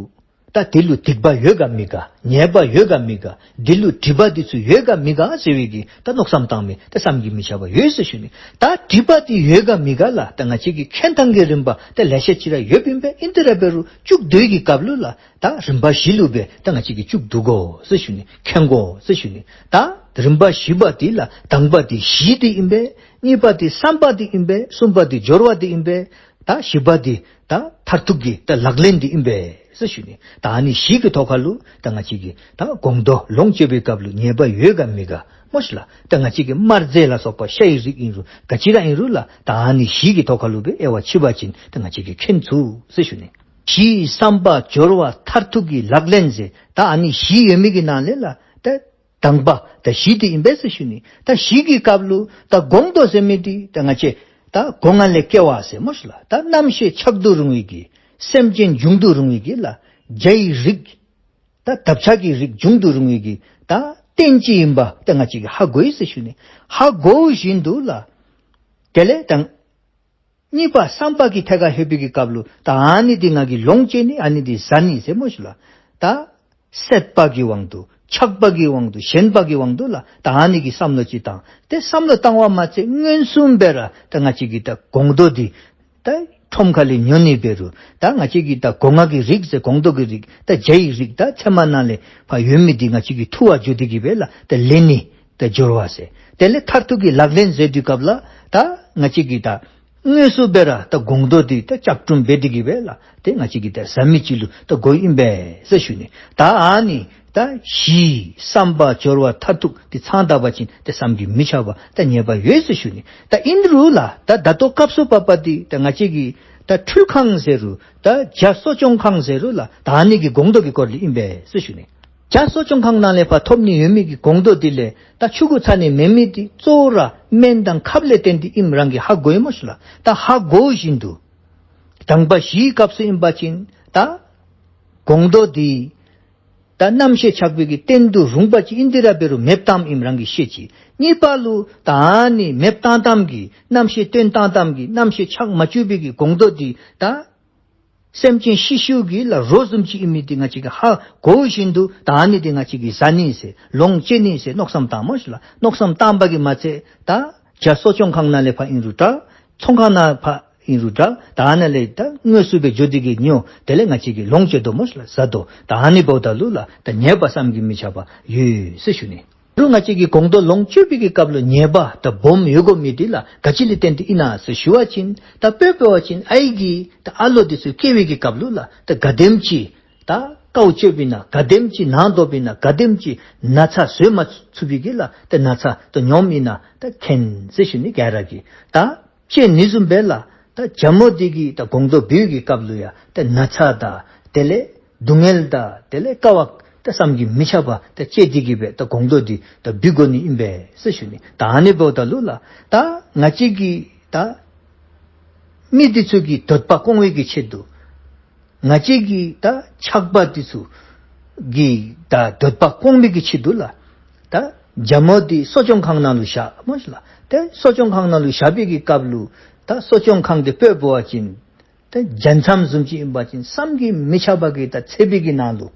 ད་འདི་ལུ་སྡིག་པ་ཡོད་ག་མེད་ག་ཉེས་པ་ཡོད་ག་མེད་ག་འདི་ལུ་སྒྲིབ་པ་འདི་ཚུ་ཡོད་ག་མེད་ག་ཟེར་བའི་གི་ད་མནོ་བསམ་བཏང་མི་ད་བསམ་གྱིས་མི་ཁྱབ་པ་ཡོད་ཟེར་ཞུ་ནི། ད་སྒྲིབ་པ་འདི་ཡོད་ག་མེད་ག་ལགས་ད་ང་བཅས་ཀྱིས་མཁྱེན་ཐངས་ཀྱི་རིམ་པ་ད་ལེ་ཤ་ཅིག་ར་ཡོདཔ་ཨིན་པས། ཨིན་དེ་ར་འབད་རུང་བཅུག་སྡོད་ཀྱི་སྐབས་ལུ་ལགས་ད་རིམ་པ་བཞི་ལུ་སྦེ་ད་ང་བཅས་ཀྱིས་བཅུག་སྡོད་དགོ་ཟེར་ཞུ་ནི། མཁྱེན་དགོ་ཟེར་ཞུ་ནི། ད་རིམ་པ་བཞི་པ་འདི་ལགས་དང་པ་འདི་གཞི་འདི་ཨིན་པས། གཉིས་པ་འདི་བསམ་པ་འདི་ཨིན་པས། གསུམ་པ་འདི་སྦྱོར་བ་འདི་ཨིན་པས། ད་བཞི་པ་འདི་ད་མཐར་ཐུག་གི་ད་ལག་ལེན་འདི་ཨིན་པས་ཟེར་ཞུ་ནི། ད་ཨ་ནི་བཞི་གི་ཐོག་ཁ་ལུ་ད་ང་བཅས་ཀྱིས་ད་སྒོང་རྡོག་ལོངས་སྤྱོད་པའི་སྐབས་ལུ་ཉེས་པ་ཡོད་ག་མེད་ག་མོ་ཤིག་ལགས་ད་ང་བཅས་ཀྱིས་དམར་རྫས་ལ་སོགས་པ་ཤའི་རིགས་ཨིན་རུང་ག་ཅི་ར་ཨིན་རུང་ལགས་ད་ཨ་ནི་བཞི་གི་ཐོག་ཁ་ལུ་སྦེ་དབྱེ་བ་ཕྱེ་བ་ཅིན་ད་ང་བཅས་ཀྱིས་མཁྱེན་ཚུགས་ཟེར་ཞུ་ནི། གཞི་བསམ་པ་སྦྱོར་བ་མཐར་ཐུག་གི་ལག་ལེན་ཟེར་ད་ཨ་ནི་བཞི་ཡོད་མི་གི་ནང་ལས་ལགས་ད་དང་པ་ད་གཞི་འདི་ཨིན་པས་ཟེར་ཞུ་ནི། ད་གཞི་གི་སྐབས་ལུ་ད་སྒོང་རྡོག་ཟེར་མི་འདི་ད་ང་བཅས་ད་སྒོ་ང་ལས་སྐྱེ་བ་ཟེར་མོ་ཤིག་ལགས་ད་རྣམ་ཤེས་ཆགས་སུ་རུང་བའི་གི་སེམས་ཅན་འབྱུང་དུ་རུང་བའི་གི་ལགས་བྱའི་རིགས་ད་འདབ་ཆགས་ཀྱི་རིགས་འབྱུང་དུ་རུང་བའི་གི་ད་རྟེན་ཅིག་ཨིནམ་ད་ང་བཅས་ཀྱིས་ཧ་གོ་ཡི་ཟེར་ཞུ་ནི། ཧ་གོ་བཞིན་དུ་ལགས་དེ་ལས་ད་གཉིས་པ་བསམ་པ་གི་ཐད་ཁར་ལྷོད་པའི་གི་སྐབས་ལུ་ད་ཨ་ནི་འདི་ང་གིས་ལོངས་སྤྱོད་ནི་ཨ་ནི་འདི་ཟ་ནི་ཟེར་མོ་ཤིག་ལགས་ད་སྲེད་པ་གི་དབང་དུ་ཆགས་པ་གི་དབང་དུ་ཞེན་པ་གི་དབང་དུ་ལགས་ད་ཨ་ནི་གི་བསམ་བློ་ཅིག་བཏང་། ཏེ་བསམ་བློ་བཏང་བ་མ་ཚད་མངོན་སུམ་སྦེ་ར་ད་ང་བཅས་ཀྱིས་ད་སྒོང་རྡོག་འདི་ད་ཁྲོམ་ཁ་ལས་ཉོ་ནི་འབད་རུང་ད་ང་བཅས་ཀྱིས་ད་སྒོ་ང་གི་རིགས་ཟེར་སྒོང་རྡོག་གི་རིགས་ད་བྱའི་རིགས་ད་ཚལ་མ་ནང་ལས་ཕར་ཡོད་མི་འདི་ང་བཅས་ཀྱིས་འཐུ་བར་འགྱོ་སྟེ་གི་སྦེ་ལགས་ད་ལེན་ནི་ད་སྦྱོར་བ་ཟེར། དེ་ལས་མཐར་ཐུག་གི་ལག་ལེན་ཟེར་དུས་སྐབས་ལགས་ད་ང་བཅས་ཀྱིས་ད་དངོས་སུ་སྦེ་ར་ད་སྒོང་རྡོག་འདི་ད་ལྕགས་གྲུམ་འབད་དེ་གི་སྦེ་ལགས་ཏེ་ང་བཅས་ཀྱིས་ད་ཟ་མི་ཅིག་ལུ་ད་གོཝ་ཨིན་པས་ཟེར་ཞུ་ནི། ད་ཨ་ནི་ད་གཞི་བསམ་པ་སྦྱོར་བ་མཐར་ཐུག་འདི་ཚང་ད་པ་ཅིན་ད་བསམ་གྱིས་མི་ཁྱབ་པ་ད་ཉེས་པ་ཡོད་ཟེར་ཞུ་ནི། ད་ཨིན་རུང་ལགས་ད་ད་ལྟོ་སྐབས་སུ་བབ་པ་འདི་ད་ང་བཅས་ཀྱིས་ད་འཕྲུལ་ཁང་ཟེར་རུང་ད་བྱ་གསོ་སྐྱོང་ཁང་ཟེར་རུང་ལགས་ད་ཨ་ནི་གི་སྒོང་རྡོག་གི་སྐོར་ལས་ཨིན་པས་ཟེར་ཞུ་ནི། བྱ་གསོ་སྐྱོང་ཁང་ནང་ལས་ཕར་ཐོབ་ནི་ཡོད་མི་གི་སྒོང་རྡོག་འདི་ལས་ད་ཆུ་འགོ་ཚ་ནི་མེད་མི་འདི་གཙོ་བོ་ར་སྨན་དང་ཁབ་ལས་བརྟེན་ཏེ་ཨིནམ་རང་གིས་ཧ་གོ་ཡི་མོ་ཤིག་ལགས། ད་ཧ་གོ་བཞིན་དུ་དང་པ་གཞིའི་སྐབས་སུ་ཨིན་པ་ཅིན་ད་སྒོང་རྡོག་འདི་ ད་རྣམ་ཤེས་ཆགས་པའི་གི་རྟེན་དུ་རུང་བ་ཅིག་ཨིན་ཏེ་ར་འབད་རུང་མེདཔ་བཏངམ་ཨིནམ་རང་གིས་ཤེས་ཅི། གཉིས་པ་ལུ་ད་ཨ་ནི་མེདཔ་བཏང་བཏངམ་གི་རྣམ་ཤེས་བཏོན་བཏང་བཏངམ་གི་རྣམ་ཤེས་ཆགས་མ་བཅུག་པའི་གི་སྒོང་རྡོག་འདི་ད་སེམས་ཅན་ཤི་ཤིཝ་གི་ལ་རོ་བཟུམ་ཅིག་ཨིན་མི་འདི་ང་བཅས་ཀྱིས་ཧ་གོ་བཞིན་དུ་ད་ཨ་ནི་འདི་ང་བཅས་ཀྱིས་ཟ་ནི་ཟེར་ལོངས་སྤྱོད་ནི་ཟེར་མནོ་བསམ་བཏངམ་མས་ལགས། མནོ་བསམ་བཏང་པ་གིས་མ་ཚད་ད་བྱ་གསོ་སྐྱོང་ཁང་ནང་ལས་ཕར་ཨིན་རུང་འདྲ། ཚོང་ཁང་ནང་ཕར་ཨིན་རུང་འདྲ། ད་ཨ་ནཱ་ལས་ད་དངོས་སུ་སྦེ་འགྱོ་སྟེ་གིས་ཉོ། དེ་ལས་ང་བཅས་ཀྱིས་ལོངས་སྤྱོད་དོ་མས་ལགས། ཟ་དོ། ད་ཨ་ནི་འབདཝ་ད་ལུ་ལགས་ད་ཉེས་པ་བསམ་གྱིས་མི་ཁྱབ་པ་ཡོད་ཟེར་ཞུ་ནི། རུང་ང་བཅས་ཀྱིས་སྒོང་རྡོག་ལོངས་སྤྱོད་པའི་གི་སྐབས་ལུ་ཉེས་པ་ད་སྦོམ་ཡོད་དགོ་མི་འདི་ལགས་ག་ཅི་ལས་བརྟེན་ཏེ་ཨིན་ན་ཟེར་ཞུ་བ་ཅིན་ད་དཔེ་འབད་བ་ཅིན་ཨའི་གིས་ད་ཨ་ལོ་འདི་ཚུ་སྐྱེ་བའི་གི་སྐབས་ལུ་ལགས་ད་ག་དེམ་ཅིག་ད་དཀའཝ་སྤྱད་པ་ཨིན་ན། ག་དེམ་ཅིག་ནང་དོག་པ་ཨིན་ན། ག་དེམ་ཅིག་ན་ཚ་བཟོད་མ་ཚུགས་པའི་གི་ལགས་ད་ན་ཚ་ད་མྱོངམ་ཨིན་ན་ད་མཁྱེན་ཟེར་ཞུ་ནི། ག་ར་གིས་ད་དཔྱད་ནི་བཟུམ་སྦེ་ལགས་ད་བྱ་མོ་འདི་གིས་ད་སྒོང་རྡོག་འབུལ་བའི་གི་སྐབས་ལུ་ཡང་ད་ན་ཚ་དང་དེ་ལས་སྡུག་བསྔལ་དང་དེ་ལས་དཀའ་བ་ད་བསམ་གྱིས་མི་ཁྱབ་པ་ད་སྤྱད་དེ་གིས་སྦེ་ད་སྒོང་རྡོག་འདི་ད་འབུལ་དགོ་ནི་ཨིན་པས་ཟེར་ཞུ་ནི། ད་ཨ་ནི་འབདཝ་ད་ལུ་ལགས་ད་ང་བཅས་ཀྱིས་ད་མི་འདི་ཚུ་གི་འདོད་པ་སྐོང་བའི་གི་ཆེད་དུ་ང་བཅས་ཀྱི་ད་ཆགས་པ་འདི་ཚུ་གི་ད་འདོད་པ་སྐོང་བའི་གི་ཆེད་དུ་ལགས་ད་བྱ་མོ་འདི་གསོ་སྐྱོང་ཁང་ནང་ལུ་བཞགཔ་མས་ལགས། ཏེ་གསོ་སྐྱོང་ཁང་ནང་ལུ་བཞག་པའི་གི་སྐབས་ལུ་ད་གསོ་སྐྱོང་ཁང་འདི་དཔེ་འབད་བ་ཅིན་ད་རྒྱལ་མཚམས་བཟུམ་ཅིག་ཨིན་པ་ཅིན་བསམ་གྱིས་མི་ཁྱབ་པ་གི་ད་ཚ་བའི་གི་ནང་ལུ་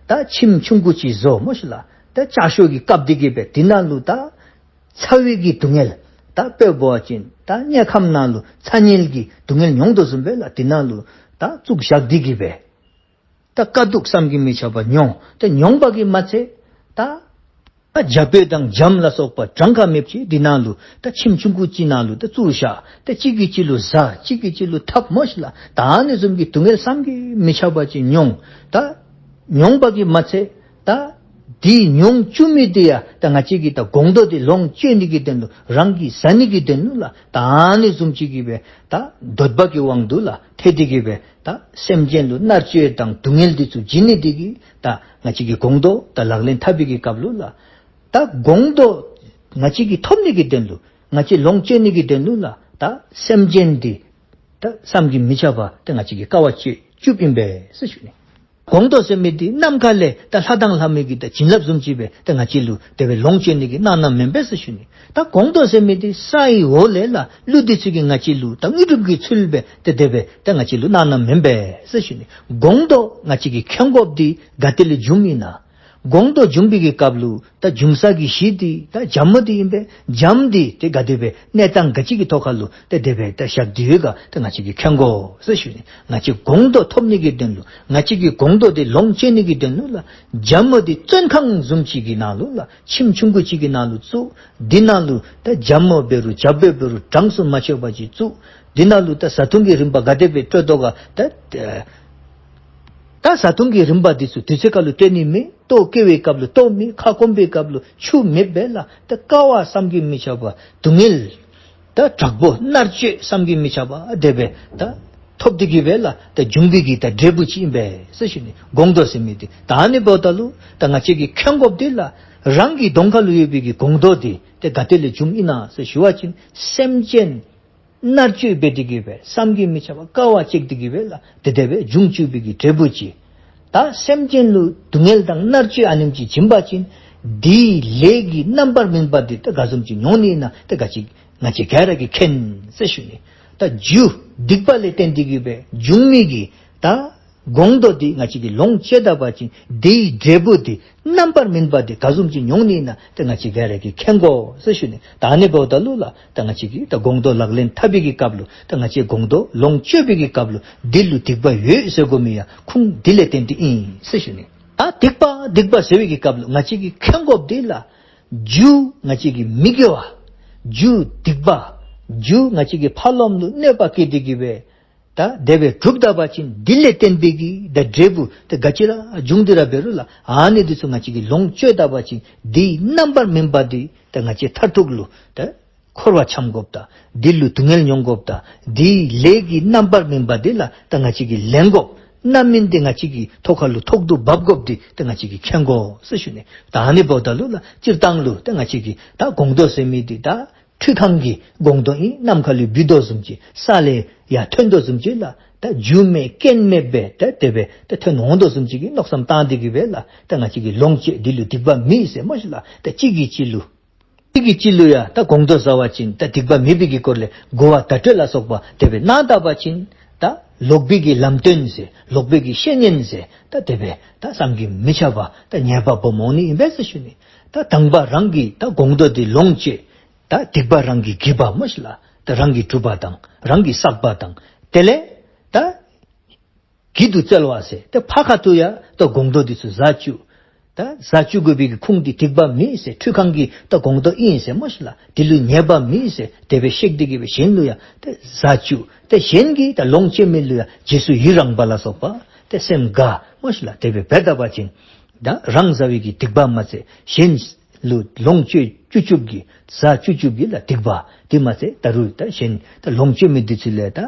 ད་ཁྱིམ་ཆུང་ཀུ་ཅིག་བཟོ་མས་ལགས། ད་ལྕགས་ཤོག་གིས་བཀབ་སྟེ་གིས་སྦེ་འདི་ནང་ལུ་ད་ཚ་བའི་གི་སྡུག་བསྔལ་ད་དཔེ་འབད་བ་ཅིན་ད་དམྱལ་ཁམས་ནང་ལུ་ཚ་དམྱལ་གྱི་སྡུག་བསྔལ་མྱོང་དོ་བཟུམ་སྦེ་ལགས་འདི་ནང་ལུ་ད་བཙུགས་བཞག་སྟེ་གིས་སྦེ་ད་དཀའ་སྡུག་བསམ་གྱིས་མི་ཁྱབ་པ་མྱོང་། ད་མྱོང་བ་གིས་མ་ཚད་ད་ད་བྱ་སྤོས་དང་འཇམ་ལ་སོགས་པ་གྲངས་ཁ་མེདཔ་ཅིག་འདི་ནང་ལུ་ད་ཁྱིམ་ཆུང་ཀུ་ཅིག་ནང་ལུ་ད་བཙུགས་བཞག། ད་གཅིག་གིས་གཅིག་ལུ་ཟ། གཅིག་གིས་གཅིག་ལུ་འཐབ་མས་ལགས། ད་ཨ་ནི་བཟུམ་གྱི་སྡུག་བསྔལ་བསམ་གྱིས་མི་ཁྱབ་པ་ཅིག་མྱོང་། ད་མྱོང་བ་གིས་མ་ཚད་ད་འདི་མྱོང་བཅུག་མི་འདི་ཡང་ད་ང་བཅས་ཀྱིས་ད་སྒོང་རྡོག་འདི་ལོངས་སྤྱོད་ནི་གི་དོན་ལུ་རང་གིས་ཟ་ནི་གི་དོན་ལུ་ལགས་ད་ཨ་ནི་བཟུམ་ཅིག་གིས་སྦེ་ད་འདོད་པ་གི་དབང་དུ་ལགས་ཐལ་ཏེ་གིས་སྦེ་ད་སེམས་ཅན་ལུ་མནར་གཅོད་དང་སྡུག་བསྔལ་འདི་ཚུ་བྱིན་ནི་འདི་གིས་ད་ང་བཅས་ཀྱིས་སྒོང་རྡོག་ད་ལག་ལེན་འཐབ་པའི་གི་སྐབས་ལུ་ལགས་ད་སྒོང་རྡོག་ང་བཅས་ཀྱིས་ཐོབ་ནི་གི་དོན་ལུ་ང་བཅས་ལོངས་སྤྱོད་ནི་གི་དོན་ལུ་ལགས་ད་སེམས་ཅན་འདི་ད་བསམ་གྱིས་མི་ཁྱབ་པ་ད་ང་བཅས་ཀྱིས་དཀའ་བ་སྤྱད་བཅུགཔ་ཨིན་པས་ཟེར་ཞུ་ནི། སྒོང་རྡོག་ཟེར་མི་འདི་ནམ་མཁའ་ལས་ད་ལྷ་དང་ལྷ་མོ་གི་ད་བྱིན་རླབས་བཟུམ་ཅིག་སྦེ་ད་ང་བཅས་ལུ་དེ་སྦེ་ལོངས་སྤྱོད་ནི་གི་གནང་གནངམ་མེན་པས་ཟེར་ཞུ་ནི། ད་སྒོང་རྡོག་ཟེར་མི་འདི་ས་ཡི་འོག་ལས་ལགས་ཀླུ་འདི་ཚུ་གིས་ང་བཅས་ལུ་ད་དངོས་གྲུབ་ཀྱི་ཚུལ་སྦེ་ད་དེ་སྦེ་ད་ང་བཅས་ལུ་གནང་གནངམ་མེན་པས་ཟེར་ཞུ་ནི། སྒོང་རྡོག་ང་བཅས་ཀྱིས་མཁྱེན་དགོཔ་འདི་ག་ཏེ་ལས་བྱུངམ་ཨིན་ན། སྒོང་རྡོག་འབྱུང་བའི་གི་སྐབས་ལུ་ད་འབྱུང་ས་གི་གཞི་འདི་ད་བྱ་མོ་འདི་ཨིན་པས། བྱ་མོ་འདི་ཏེ་ག་དེ་སྦེ་གནས་སྟངས་ག་ཅི་གི་ཐོག་ཁ་ལུ་ཏེ་དེ་སྦེ་ད་བཞག་སྟེ་ཡོད་ག་ད་ང་བཅས་ཀྱིས་མཁྱེན་དགོ་ཟེར་ཞུ་ནི། ང་བཅས་སྒོང་རྡོག་ཐོབ་ནི་གི་དོན་ལུ་ང་བཅས་ཀྱིས་སྒོང་རྡོག་འདི་ལོངས་སྤྱོད་ནི་གི་དོན་ལུ་ལགས་བྱ་མོ་འདི་བཙོན་ཁང་བཟུམ་ཅིག་གི་ནང་ལུ་ལགས་ཁྱིམ་ཆུང་ཀུ་ཅིག་གི་ནང་ལུ་བཙུགས། འདི་ནང་ལུ་ད་བྱ་མོ་འབད་རུང་བྱ་སྤོས་འབད་རུང་གྲངས་སུ་མ་ཆོད་པ་ཅིག་བཙུགས། འདི་ནང་ལུ་ད་བཟའ་འཐུང་གི་རིམ་པ་ག་དེ་སྦེ་སྤྲོད་དོ་ག་ད་ད་བཟའ་འཐུང་གི་རིམ་པ་འདི་ཚུ་དུས་ཚོད་ཁ་ལུ་སྤྲོད་ནི་མེད། ལྟོ་བཀོལ་བའི་སྐབས་ལུ་ལྟོ་མེད། ཁ་སྐོམ་པའི་སྐབས་ལུ་ཆུ་མེདཔ་སྦེ་ལགས་ད་དཀའ་བ་བསམ་གྱིས་མི་ཁྱབ་པ་སྡུག་བསྔལ་ད་དྲག་པོ་མནར་གཅོད་བསམ་གྱིས་མི་ཁྱབ་པ་དེ་སྦེ་ད་ཐོབ་སྟེ་གིས་སྦེ་ལགས་ད་འབྱུང་བའི་གི་ད་འབྲས་བུ་ཅིག་ཨིན་པས་ཟེར་ཞུ་ནི། སྒོང་རྡོག་ཟེར་མི་འདི་ད་ཨ་ནི་འབདཝ་ད་ལུ་ད་ང་བཅས་ཀྱིས་མཁྱེན་དགོཔ་འདི་ལགས་རང་གི་གདོང་ཁ་ལུ་ཡོད་པའི་གི་སྒོང་རྡོག་འདི་ཏེ་ག་ཏེ་ལས་བྱུངམ་ཨིན་ན་ཟེར་ཞུ་བ་ཅིན་སེམས་ཅན་མནར་གཅོད་འབད་དེ་གིས་སྦེ་བསམ་གྱིས་མི་ཁྱབ་པ་དཀའ་བ་སྤྱད་དེ་གིས་སྦེ་ལགས་ཏེ་དེ་སྦེ་འབྱུང་བཅུག་པའི་གི་འབྲས་བུ་ཅིག། ད་སེམས་ཅན་ལུ་སྡུག་བསྔལ་དང་མནར་གཅོད་ཨ་ནེམ་ཅིག་བྱིན་པ་ཅིན་དེའི་ལས་ཀྱི་རྣམ་པར་སྨིན་པ་འདི་ད་ག་བཟུམ་ཅིག་མྱོང་ནི་ཨིན་ན་ད་ང་བཅས་ང་བཅས་ག་ར་གིས་མཁྱེན་ཟེར་ཞུ་ནི། ད་རྒྱུ་སྡིག་པ་ལས་བརྟེན་ཏེ་གིས་སྦེ་འབྱུང་མི་གི་ད་སྒོང་རྡོག་འདི་ང་བཅས་ཀྱིས་ལོངས་སྤྱོད་ད་པ་ཅིན་དེའི་འབྲས་བུ་འདི་རྣམ་པར་སྨིན་པ་འདི་ག་བཟུམ་ཅིག་མྱོང་ནི་ཨིན་ན་ཏེ་ང་བཅས་ག་ར་གིས་མཁྱེན་དགོ་ཟེར་ཞུ་ནི། ད་ཨ་ནི་འབདཝ་ད་ལུ་ལགས་ད་ང་བཅས་ཀྱིས་ད་སྒོང་རྡོག་ལག་ལེན་འཐབ་པའི་གི་སྐབས་ལུ་ད་ང་བཅས་སྒོང་རྡོག་ལོངས་སྤྱོད་པའི་གི་སྐབས་ལུ་འདི་ལུ་སྡིག་པ་ཡོད་ཟེར་དགོ་མི་ཡང་ཁུངས་འདི་ལས་བརྟེན་ཏེ་ཨིན་ཟེར་ཞུ་ནི། ད་སྡིག་པ་སྡིག་པ་ཟེར་བའི་གི་སྐབས་ལུ་ང་བཅས་ཀྱིས་མཁྱེན་དགོཔ་འདི་ལགས་རྒྱུ་ང་བཅས་ཀྱི་མི་དགེ་བ་རྒྱུ་སྡིག་པ་རྒྱུ་ང་བཅས་ཀྱི་ཕ་རོལམ་ལུ་གནོད་པ་བཀལ་ཏེ་གིས་སྦེ་ད་དེ་སྦེ་གྲུབ་ད་པ་ཅིན་འདི་ལས་བརྟེན་པའི་གི་ད་འབྲས་བུ་ད་ག་ཅི་ར་འབྱུང་སྟེ་ར་འབད་རུང་ལགས་ཨ་ནི་འདི་ཚུ་ང་བཅས་ཀྱིས་ལོངས་སྤྱོད་ད་པ་ཅིན་དེའི་རྣམ་པར་སྨིན་པ་འདི་ད་ང་བཅས་མཐར་ཐུག་ལུ་ད་འཁོར་བ་འཁྱམས་དགོཔ་དང་འདི་ལུ་སྡུག་བསྔལ་མྱོང་དགོཔ་དང་དེའི་ལས་ཀྱི་རྣམ་པར་སྨིན་པ་འདི་ལགས་ད་ང་བཅས་ཀྱིས་ལེན་དགོཔ་རྣམ་སྨིན་འདི་ང་བཅས་ཀྱི་ཐོག་ཁ་ལུ་ཐོག་ཏུ་འབབ་དགོཔ་འདི་ད་ང་བཅས་ཀྱིས་མཁྱེན་དགོ་ཟེར་ཞུ་ནི། ད་ཨ་ནི་འབདཝ་ད་ལུ་ལགས་སྤྱིར་བཏང་ལུ་ད་ང་བཅས་ཀྱིས་ད་སྒོང་རྡོག་ཟེར་མི་འདི་ད་ ཁྲུས་ཁང་གི་སྒོང་རྡོག་ཨིན། ནམ་མཁའ་ལུ་འབུད་དོ་བཟུམ་ཅིག་ས་ལས་ཡར་ཐོན་དོ་བཟུམ་ཅིག་ལགས། ད་རྒྱུ་མེད་རྐྱེན་མེད་སྦེ་ད་དེ་སྦེ་ད་ཐོན་འོང་དོ་བཟུམ་ཅིག་གི་མནོ་བསམ་བཏང་སྟེ་གི་སྦེ་ལགས། ད་ང་བཅས་ཀྱིས་ལོངས་སྤྱོད་འདི་ལུ་སྡིག་པ་མེད་ཟེར་སྨོ་ཤིག་ལགས། ད་གཅིག་གིས་གཅིག་ལུ་གཅིག་གིས་གཅིག་ལུ་ཡང་ད་སྒོང་རྡོག་ཟ་བ་ཅིན་ད་སྡིག་པ་མེད་པའི་གི་སྐོར་ལས་གོ་བ་བརྡ་སྤྲོད་ལ་སོགས་པ་དེ་སྦེ་གནང་ད་པ་ཅིན་ད་ལོག་པའི་གི་ལམ་སྟོན་ཟེར་ལོག་པའི་གི་བཤེས་གཉེན་ཟེར་ད་དེ་སྦེ་ད་བསམ་གྱིས་མི་ཁྱབ་པ་ད་ཉེས་པ་སྦོམ་འོང་ནི་ཨིན་པས་ཟེར་ཞུ་ནི། ད་དང་པ་རང་གིས་ད་སྒོང་རྡོག་འདི་ལོངས་སྤྱོད་ད་སྡིག་པ་རང་གིས་བགྱིས་པ་སྨོ་ཤིག་ལགས། ད་རང་གིས་བསྒྲུབས་པ་དང་རང་གིས་བསགས་པ་དང་དེ་ལས་ད་བགྱིད་དུ་སྩལ་བ་ཟེར་ཏེ་ཕར་ཁ་ཐུག་ཡང་ད་སྒོང་རྡོག་འདི་ཚུ་ཟ་བཅུག། ད་ཟ་བཅུག་དགོ་པའི་གི་ཁུངས་འདི་སྡིག་པ་མེད་ཟེར་ཁྲུས་ཁང་གི་ད་སྒོང་རྡོག་ཨིན་ཟེར་སྨོ་ཤིག་ལགས། འདི་ལུ་ཉེས་པ་མེད་ཟེར་དེ་སྦེ་བཤད་དེ་གི་སྦེ་གཞན་ལུ་ཡང་ད་ཟ་བཅུག། ད་གཞན་གྱིས་ད་ལོངས་སྤྱོད་མི་ལུ་ཡང་རྗེས་སུ་ཡི་རང་པ་ལ་སོགས་པ་ད་སེམས་དགའ་སྨོ་ཤིག་ལགས། དེ་སྦེ་འབད་ད་པ་ཅིན་ད་རང་ཟ་བའི་གི་སྡིག་པ་མ་ཚད་གཞན་ལུ་ལོངས་སྤྱོད་བཅུག་བཅུགཔ་གི་ཟ་བཅུག་བཅུགཔ་གི་ལགས་སྡིག་པ་འདི་མ་ཚད་ད་རུང་ད་གཞན་ད་ལོངས་སྤྱོད་མི་འདི་ཚུ་ལས་ད་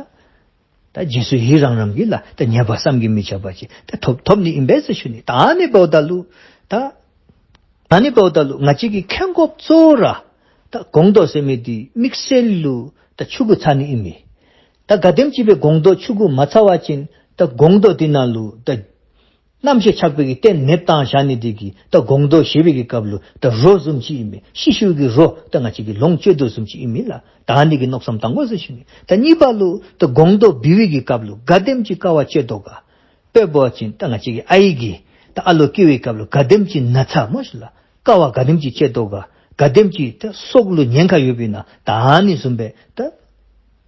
ད་རྗེས་སུ་ཡི་རང་རང་གི་ལགས་ད་ཉེས་པ་བསམ་གྱིས་མི་ཁྱབ་པ་ཅིག་ད་ཐོབ་ཐོབ་ནི་ཨིན་པས་ཟེར་ཞུ་ནི། ད་ཨ་ནི་འབདཝ་ད་ལུ་ད་ཨ་ནི་འབདཝ་ད་ལུ་ང་བཅས་ཀྱིས་མཁྱེན་དགོཔ་གཙོ་བོ་ར་ད་སྒོང་རྡོག་ཟེར་མི་འདི་དམིགས་བསལ་ལུ་ད་ཆུང་ཀུ་ཚ་ནི་ཨིན་མས། ད་ག་དེམ་ཅིག་སྦེ་སྒོང་རྡོག་ཆུང་ཀུ་མ་ཚ་བ་ཅིན་ད་སྒོང་རྡོག་འདི་ནང་ལུ་ད་རྣམ་ཤེས་ཆགས་པའི་གི་རྟེན་མེདཔ་བཏང་བཞག་ནི་འདི་གིས་ད་སྒོང་རྡོག་བཞེས་པའི་གི་སྐབས་ལུ་ད་རོ་བཟུམ་ཅིག་ཨིན་མས། ཤི་ཤུལ་གྱི་རོ་ད་ང་བཅས་ཀྱིས་ལོངས་སྤྱོད་དོ་བཟུམ་ཅིག་ཨིན་མས་ལགས། ད་ཨ་ནི་གི་མནོ་བསམ་བཏང་དགོ་ཟེར་ཞུ་ནི། ད་གཉིས་པ་ལུ་ད་སྒོང་རྡོག་འབུལ་བའི་གི་སྐབས་ལུ་ག་དེམ་ཅིག་དཀའ་བ་སྤྱད་དོ་ག། དཔེ་འབད་བ་ཅིན་ད་ང་བཅས་ཀྱི་ཨའི་གིས་ད་ཨ་ལོ་སྐྱེ་བའི་སྐབས་ལུ་ག་དེམ་ཅིག་ན་ཚ་སྨོ་ཤིག་ལགས། དཀའ་བ་ག་དེམ་ཅིག་སྤྱད་དོ་ག། ག་དེམ་ཅིག་ད་སྲོག་ལུ་ཉེན་ཁ་ཡོདཔ་ཨིན་ན། ད་ཨ་ནི་བཟུམ་སྦེ་ད་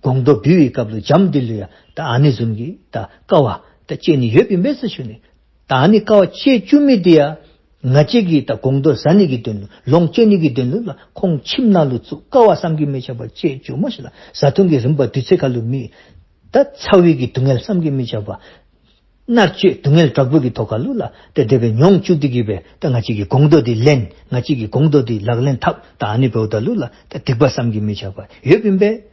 སྒོང་རྡོག་འབུལ་བའི་སྐབས་ལུ་འཇམ་འདི་ལུ་ཡང་ད་ཨ་ནི་བཟུམ་གྱི་ད་དཀའ་བ་ད་སྤྱད་ནི་ཡོདཔ་ཨིན་པས་ཟེར་ཞུ་ནི། ད་ཨ་ནི་དཀའ་བ་སྤྱད་བཅུག་མི་འདི་ཡང་ང་བཅས་ཀྱིས་ད་སྒོང་རྡོག་ཟ་ནི་གི་དོན་ལུ་ལོངས་སྤྱོད་ནི་གི་དོན་ལུ་ལགས་ཁོང་ཁྱིམ་ནང་ལུ་བཙུགས་དཀའ་བ་བསམ་གྱིས་མི་ཁྱབ་པ་སྤྱད་བཅུག་སྨོ་ཤིག་ལགས། བཟའ་འཐུང་གི་རིམ་པ་དུས་ཚོད་ཁ་ལུ་མེད། ད་ཚ་བའི་གི་སྡུག་བསྔལ་བསམ་གྱིས་མི་ཁྱབ་པ་མནར་གཅོད་སྡུག་བསྔལ་དྲག་པོ་གི་ཐོག་ཁ་ལུ་ལགས་ཏེ་དེ་སྦེ་མྱོང་བཅུག་སྟེ་གི་སྦེ་ད་ང་བཅས་ཀྱིས་སྒོང་རྡོག་འདི་ལེན། ང་བཅས་ཀྱིས་སྒོང་རྡོག་འདི་ལག་ལེན་འཐབ། ད་ཨ་ནི་འབདཝ་ད་ལུ་ལགས་ད་སྡིག་པ་བསམ་གྱིས་མི་ཁྱབ་པ་ཡོདཔ་ཨིན་པས།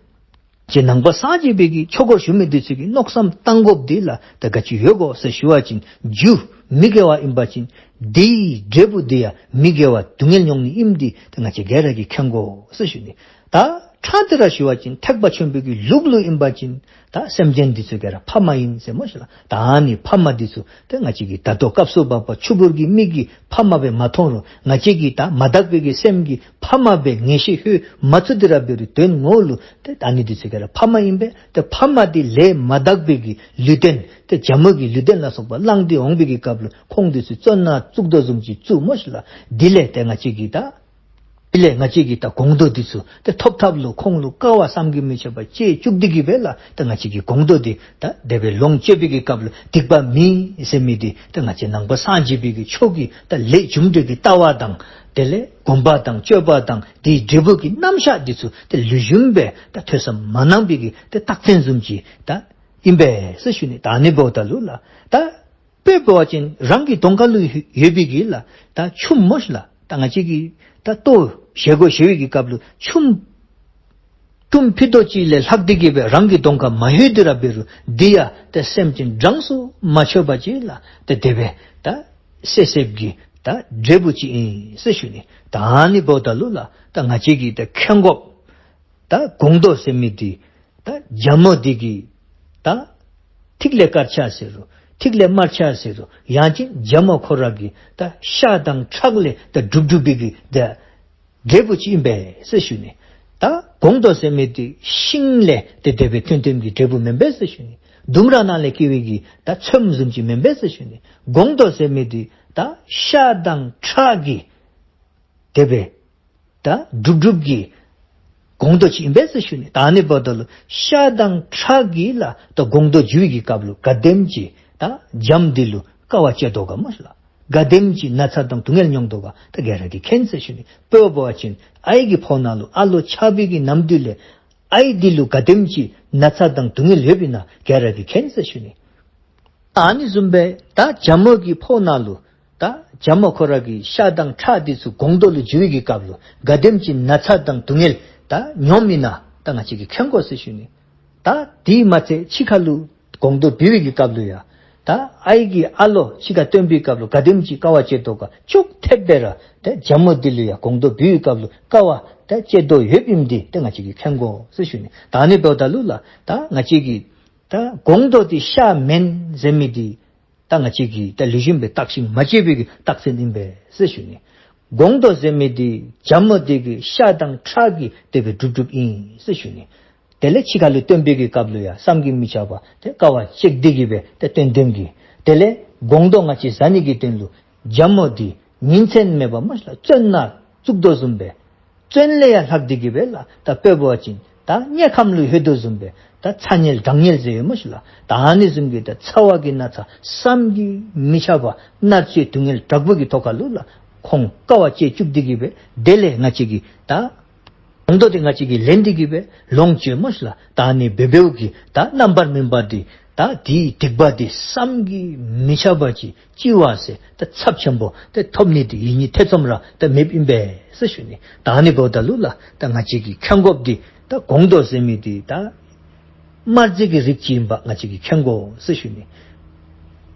ཅིག་ནང་པ་སངས་རྒྱས་པའི་གི་ཆོས་སྒོར་ཞུགས་མི་འདི་ཚུ་གིས་མནོ་བསམ་བཏང་དགོཔ་འདི་ལགས་ད་ག་ཅི་ཡོད་གོ་ཟེར་ཞུ་བ་ཅིན་རྒྱུ་མི་དགེ་བ་ཨིན་པ་ཅིན་དེའི་འབྲས་བུ་འདི་ཡང་མི་དགེ་བ་སྡུག་བསྔལ་མྱོང་ནི་ཨིནམ་འདི་ད་ང་བཅས་ག་ར་གིས་མཁྱེན་དགོ་ཟེར་ཞུ་ནི། ད་ཕྲང་སྟེ་ར་ཞུ་བ་ཅིན་ཐེག་པ་ཆེན་པོའི་གི་ལུགས་ལུ་ཨིན་པ་ཅིན་ད་སེམས་ཅན་འདི་ཚུ་ག་ར་ཕ་མ་ཨིན་ཟེར་སྨོ་ཤིག་ལགས། ད་ཨ་ནི་ཕ་མ་འདི་ཚུ་ད་ང་བཅས་ཀྱིས་ད་ལྟོ་སྐབས་སུ་བབ་པ་ཆུ་བུར་གྱི་མིག་གིས་ཕ་མ་སྦེ་མ་མཐོང་རུང་ང་བཅས་ཀྱི་ད་མ་དག་པའི་གི་སེམས་ཀྱིས་ཕ་མ་སྦེ་ངེས་ཤེས་ལྷོད་མ་ཚུགས་ཏེ་ར་འབད་རུང་དོན་ངོ་ལུ་ཏེ་ཨ་ནི་འདི་ཚུ་ག་ར་ཕ་མ་ཨིན་པས། ཏེ་ཕ་མ་འདི་ལས་མ་དག་པའི་གི་ལུས་རྟེན་ཏེ་བྱམོ་གི་ལུས་རྟེན་ལ་སོགས་པ་བླངས་ཏེ་འོང་པའི་གི་སྐབས་ལུ་ཁོང་འདི་ཚུ་བཙོན་ནང་བཙུགས་དོ་བཟུམ་ཅིག་བཙུགས་སྨོ་ཤིག་ལགས། དེ་ལས་ཏེ་ང་བཅས་ཀྱིས་ད་དེ་ལས་ང་བཅས་ཀྱིས་ད་སྒོང་རྡོག་འདི་ཚུ་ཏེ་ཐོབ་ཐབས་ལུ་ཁོང་ལུ་དཀའ་བ་བསམ་གྱིས་མི་ཁྱབ་པ་སྤྱད་བཅུག་སྟེ་གི་སྦེ་ལགས་ད་ང་བཅས་ཀྱིས་སྒོང་རྡོག་འདི་ད་དེ་སྦེ་ལོངས་སྤྱོད་པའི་གི་སྐབས་ལུ་སྡིག་པ་མེད་ཟེར་མི་འདི་ད་ང་བཅས་ནང་པ་སངས་རྒྱས་པའི་གི་ཆོས་ཀྱི་ད་ལས་རྒྱུ་འབྲས་ཀྱི་ལྟ་བ་དང་དེ་ལས་སྒོམ་པ་དང་སྤྱོད་པ་དང་དེའི་འབྲས་བུ་གི་རྣམ་གཞག་འདི་ཚུ་ད་ལེགས་ཤོམ་སྦེ་ད་ཐོས་བསམ་མ་གནང་པའི་གི་ད་རྟགས་མཚན་བཟུམ་ཅིག་ད་ཨིན་པས་ཟེར་ཞུ་ནི། ད་ཨ་ནི་འབདཝ་ད་ལུ་ལགས་ད་དཔེ་འབད་བ་ཅིན་རང་གི་གདོང་ཁ་ལུ་ཡོད་པའི་གི་ལགས་ད་ཆུམ་སྨོ་ཤིག་ལགས། ད་ང་བཅས་ཀྱིས་ད་ལྟོ་བཞེས་སྒོ་བཞེས་པའི་གི་སྐབས་ལུ་ཆུམ་ཆུམ་ཕི་ཏོ་ཅིག་ལས་ལྷག་སྟེ་གི་སྦེ་རང་གི་གདོང་ཁར་མ་ཡོད་དེ་ར་འབད་རུང་འདི་ཡང་ད་སེམས་ཅན་གྲངས་སུ་མ་ཆོད་པ་ཅིག་ལགས་ད་དེ་སྦེ་ད་བསལ་བསལཝ་གི་ད་འབྲས་བུ་ཅིག་ཨིན་ཟེར་ཞུ་ནི། ད་ཨ་ནི་འབདཝ་ད་ལུ་ལགས་ད་ང་བཅས་ཀྱིས་ད་མཁྱེན་དགོཔ་ད་སྒོང་རྡོག་ཟེར་མི་འདི་ད་བྱམོ་འདི་གིས་ད་ཐིག་ལེ་དཀར་ཆ་ཟེར་རུང་ཐིག་ལེ་དམར་ཆ་ཟེར་རུང་ཡང་ཅིན་བྱམོ་ཁོ་ར་གི་ད་ཤ་དང་ཁྲག་ལས་ད་གྲུབ་གྲུབ་པའི་གི་ད་འབྲས་བུ་ཅིག་ཨིན་པས་ཟེར་ཞུ་ནི། ད་སྒོང་རྡོག་ཟེར་མི་འདི་ཤིང་ལས་ཏེ་དེ་སྦེ་ཐོན་ཐོནམ་གི་འབྲས་བུ་མེན་པས་ཟེར་ཞུ་ནི། ལྡུམ་ར་ནང་ལས་སྐྱེ་བའི་གི་ད་ཚོདམ་བཟུམ་ཅིག་མེན་པས་ཟེར་ཞུ་ནི། སྒོང་རྡོག་ཟེར་མི་འདི་ད་ཤ་དང་ཁྲག་གི་དེ་སྦེ་ད་གྲུབ་གྲུབ་ཀྱི་སྒོང་རྡོག་ཅིག་ཨིན་པས་ཟེར་ཞུ་ནི། ད་ཨ་ནི་འབདཝ་ད་ལུ་ཤ་དང་ཁྲག་གིས་ལགས་ད་སྒོང་རྡོག་འཇུ་བའི་གི་སྐབས་ལུ་ག་དེམ་ཅིག་ད་བྱམོ་འདི་ལུ་དཀའ་བ་སྤྱད་དོ་ག་སྨོ་ཤིག་ལགས། ག་དེམ་ཅིག་ན་ཚ་དང་སྡུག་བསྔལ་མྱོང་དོ་ག་ད་ག་ར་གིས་མཁྱེན་ཟེར་ཞུ་ནི། དཔེ་འབད་བ་ཅིན་ཨའི་གི་ཕོཝ་ནང་ལུ་ཨ་ལོ་ཆགས་པའི་གི་ནམ་དུས་ལས་ཨའི་འདི་ལུ་ག་དེམ་ཅིག་ན་ཚ་དང་སྡུག་བསྔལ་ཡོདཔ་ཨིན་ན་ག་ར་གིས་མཁྱེན་ཟེར་ཞུ་ནི། ཨ་ནི་བཟུམ་སྦེ་ད་བྱམོ་གི་ཕོཝ་ནང་ལུ་ད་བྱམོ་ཁོ་ར་གི་ཤ་དང་ཁྲག་འདི་ཚུ་སྒོང་རྡོག་ལུ་འཇུ་བའི་གི་སྐབས་ལུ་ག་དེམ་ཅིག་ན་ཚ་དང་སྡུག་བསྔལ་ད་མྱོངམ་ཨིན་ན་ད་ང་བཅས་ཀྱིས་མཁྱེན་དགོ་ཟེར་ཞུ་ནི། ད་དེ་མ་ཚད་ཕྱི་ཁ་ལུ་སྒོང་རྡོག་འབུལ་བའི་གི་སྐབས་ལུ་ཡང་ ད་ཨའི་གིས་ཨ་ལོ་ཕྱི་ཁར་བཏོན་པའི་སྐབས་ལུ་ག་དེམ་ཅིག་དཀའ་བ་སྤྱད་དོ་ག་ཅོག་འཐདཔ་སྦེ་ར་ཏེ་ཇ་མོ་འདི་ལུ་ཡང་སྒོང་རྡོག་འབུལ་བའི་སྐབས་ལུ་དཀའ་བ་ཏེ་སྤྱད་དོ་ཡོདཔ་ཨིནམ་འདི་ཏེ་ང་བཅས་ཀྱིས་མཁྱེན་དགོ་ཟེར་ཞུ་ནི། ད་ཨ་ནི་འབདཝ་ད་ལུ་ལགས་ད་ང་བཅས་ཀྱིས་ད་སྒོང་རྡོག་འདི་ཤ་མེན་ཟེར་མི་འདི་ད་ང་བཅས་ཀྱིས་ད་ལེགས་ཤོམ་སྦེ་བརྟག་ཞིབ་མ་བྱས་པའི་གི་རྟགས་མཚན་ཨིན་པས་ཟེར་ཞུ་ནི། སྒོང་རྡོག་ཟེར་མི་འདི་ཇ་མོ་འདི་གི་ཤ་དང་ཁྲག་གིས་དེ་སྦེ་གྲུབ་གྲུབ་ཨིན་ཟེར་ཞུ་ནི། དེ་ལས་ཕྱི་ཁ་ལུ་བཏོན་པའི་གི་སྐབས་ལུ་ཡང་བསམ་གྱིས་མི་ཁྱབ་པ་ཏེ་དཀའ་བ་སྤྱད་དེ་གི་སྦེ་ཏེ་བཏོན་བཏོནམ་གི། དེ་ལས་སྒོང་རྡོག་ང་བཅས་ཟ་ནི་གི་དོན་ལུ་ཇ་མོ་འདི་ཉིན་མཚན་མེད་པར་མ་གཞི་ལགས་བཙོན་ནང་བཙུགས་དོ་བཟུམ་སྦེ་བཙོན་ལས་ཡང་ལྷག་སྟེ་གི་སྦེ་ལགས་ད་དཔེ་འབད་བ་ཅིན་ད་དམྱལ་ཁམས་ལུ་ལྷོད་དོ་བཟུམ་སྦེ་ད་ཚ་དམྱལ་གྲང་དམྱལ་ཟེར་ཡོད་མ་གཞི་ལགས། ད་ཨ་ནི་བཟུམ་གྱི་ད་ཚ་བ་གི་ན་ཚ་བསམ་གྱིས་མི་ཁྱབ་པ་མནར་གཅོད་སྡུག་བསྔལ་དྲག་པོ་གི་ཐོག་ཁ་ལུ་ལགས་ཁོང་དཀའ་བ་སྤྱད་བཅུག་སྟེ་གི་སྦེ་དེ་ལས་ང་བཅས་ཀྱིས་ད་སྒོང་རྡོག་འདི་ང་བཅས་ཀྱིས་ལེན་ཏེ་གི་སྦེ་ལོངས་སྤྱོད་མ་གཞི་ལགས། ད་ཨ་ནི་འབད་འབདཝ་གི་ད་རྣམ་པར་སྨིན་པ་འདི་ད་དེའི་སྡིག་པ་འདི་བསམ་གྱིས་མི་ཁྱབ་པ་ཅིག་ལྕི་བ་ཟེར་ད་ཚབས་ཆེན་པོ་ད་ཐོབ་ནི་འདི་ཡིད་གཉིས་ཐེ་ཚོམ་ར་ད་མེདཔ་ཨིན་པས་ཟེར་ཞུ་ནི། ད་ཨ་ནི་འབདཝ་ད་ལུ་ལགས་ད་ང་བཅས་ཀྱིས་མཁྱེན་དགོཔ་འདི་ད་སྒོང་རྡོག་ཟེར་མི་འདི་ད་དམར་རྫས་ཀྱི་རིགས་ཅིག་ཨིནམ་ང་བཅས་ཀྱིས་མཁྱེན་དགོ་ཟེར་ཞུ་ནི།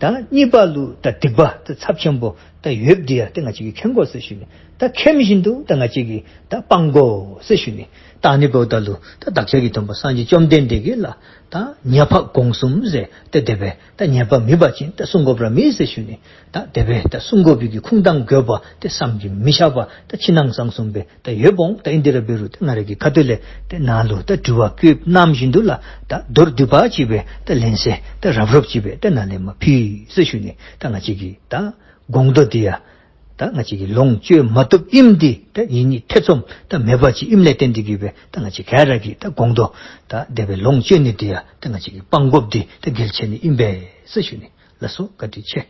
ད་གཉིས་པ་ལུ་ད་སྡིག་པ་ད་ཚབས་ཆེན་པོ་ད་ཡོདཔ་འདི་ཡང་ད་ང་བཅས་ཀྱིས་མཁྱེན་དགོ་ཟེར་ཞུ་ནི། ད་མཁྱེན་བཞིན་དུ་ད་ང་བཅས་ཀྱིས་ད་སྤང་དགོ་ཟེར་ཞུ་ནི། ད་ཨ་ནི་འབདཝ་ད་ལུ་ད་བདག་ཅག་གི་སྟོན་པ་སངས་རྒྱས་བཅོམ་ལྡན་འདས་ཀྱིས་ལགས་ད་ཉེས་པ་སྒོང་གསུམ་ཟེར་ད་དེ་སྦེ་ད་ཉེས་པ་མེད་པ་ཅིན་ད་བསྲུང་དགོཔ་ར་མེད་ཟེར་ཞུ་ནི། ད་དེ་སྦེ་ད་བསྲུང་དགོ་པའི་གི་ཁུངས་དང་དགོས་པ་ད་བསམ་གྱིས་མི་ཁྱབ་པ་ད་ཕྱི་ནང་གསང་གསུམ་སྦེ་ད་ཡོདཔ་འོང་། ད་ཨིན་དེ་ར་འབད་རུང་ད་ང་ར་གི་ཁ་ཐུག་ལས་ད་ནཱ་ལུ་ད་དྲི་བ་བཀོདཔ་ནང་བཞིན་དུ་ལགས་ད་མདོར་བསྡུས་པ་ཅིག་སྦེ་ད་ལན་གསལ་ད་རབ་རོབ་ཅིག་སྦེ་ད་ནཱ་ལས་མར་ཕུལ་ཟེར་ཞུ་ནི། ད་ང་བཅས་ཀྱིས་ད་སྒོང་རྡོག་འདི་ཡང་ད་ང་བཅས་ཀྱིས་ལོངས་སྤྱོད་མ་བཏུབ་ཨིནམ་འདི་ད་ཡིད་གཉིས་ཐེ་ཚོམ་ད་མེད་པ་ཅིག་ཨིནམ་ལས་བརྟེན་ཏེ་གི་སྦེ་ད་ང་བཅས་ག་ར་གིས་ད་སྒོང་རྡོག་ད་དེ་སྦེ་ལོངས་སྤྱོད་ནི་འདི་ཡང་ད་ང་བཅས་ཀྱིས་སྤང་དགོཔ་འདི་ད་གལ་ཆེ་ནི་ཨིན་པས་ཟེར་ཞུ་ནི། ལགས་སོ། བཀའ་དྲིན་ཆེ།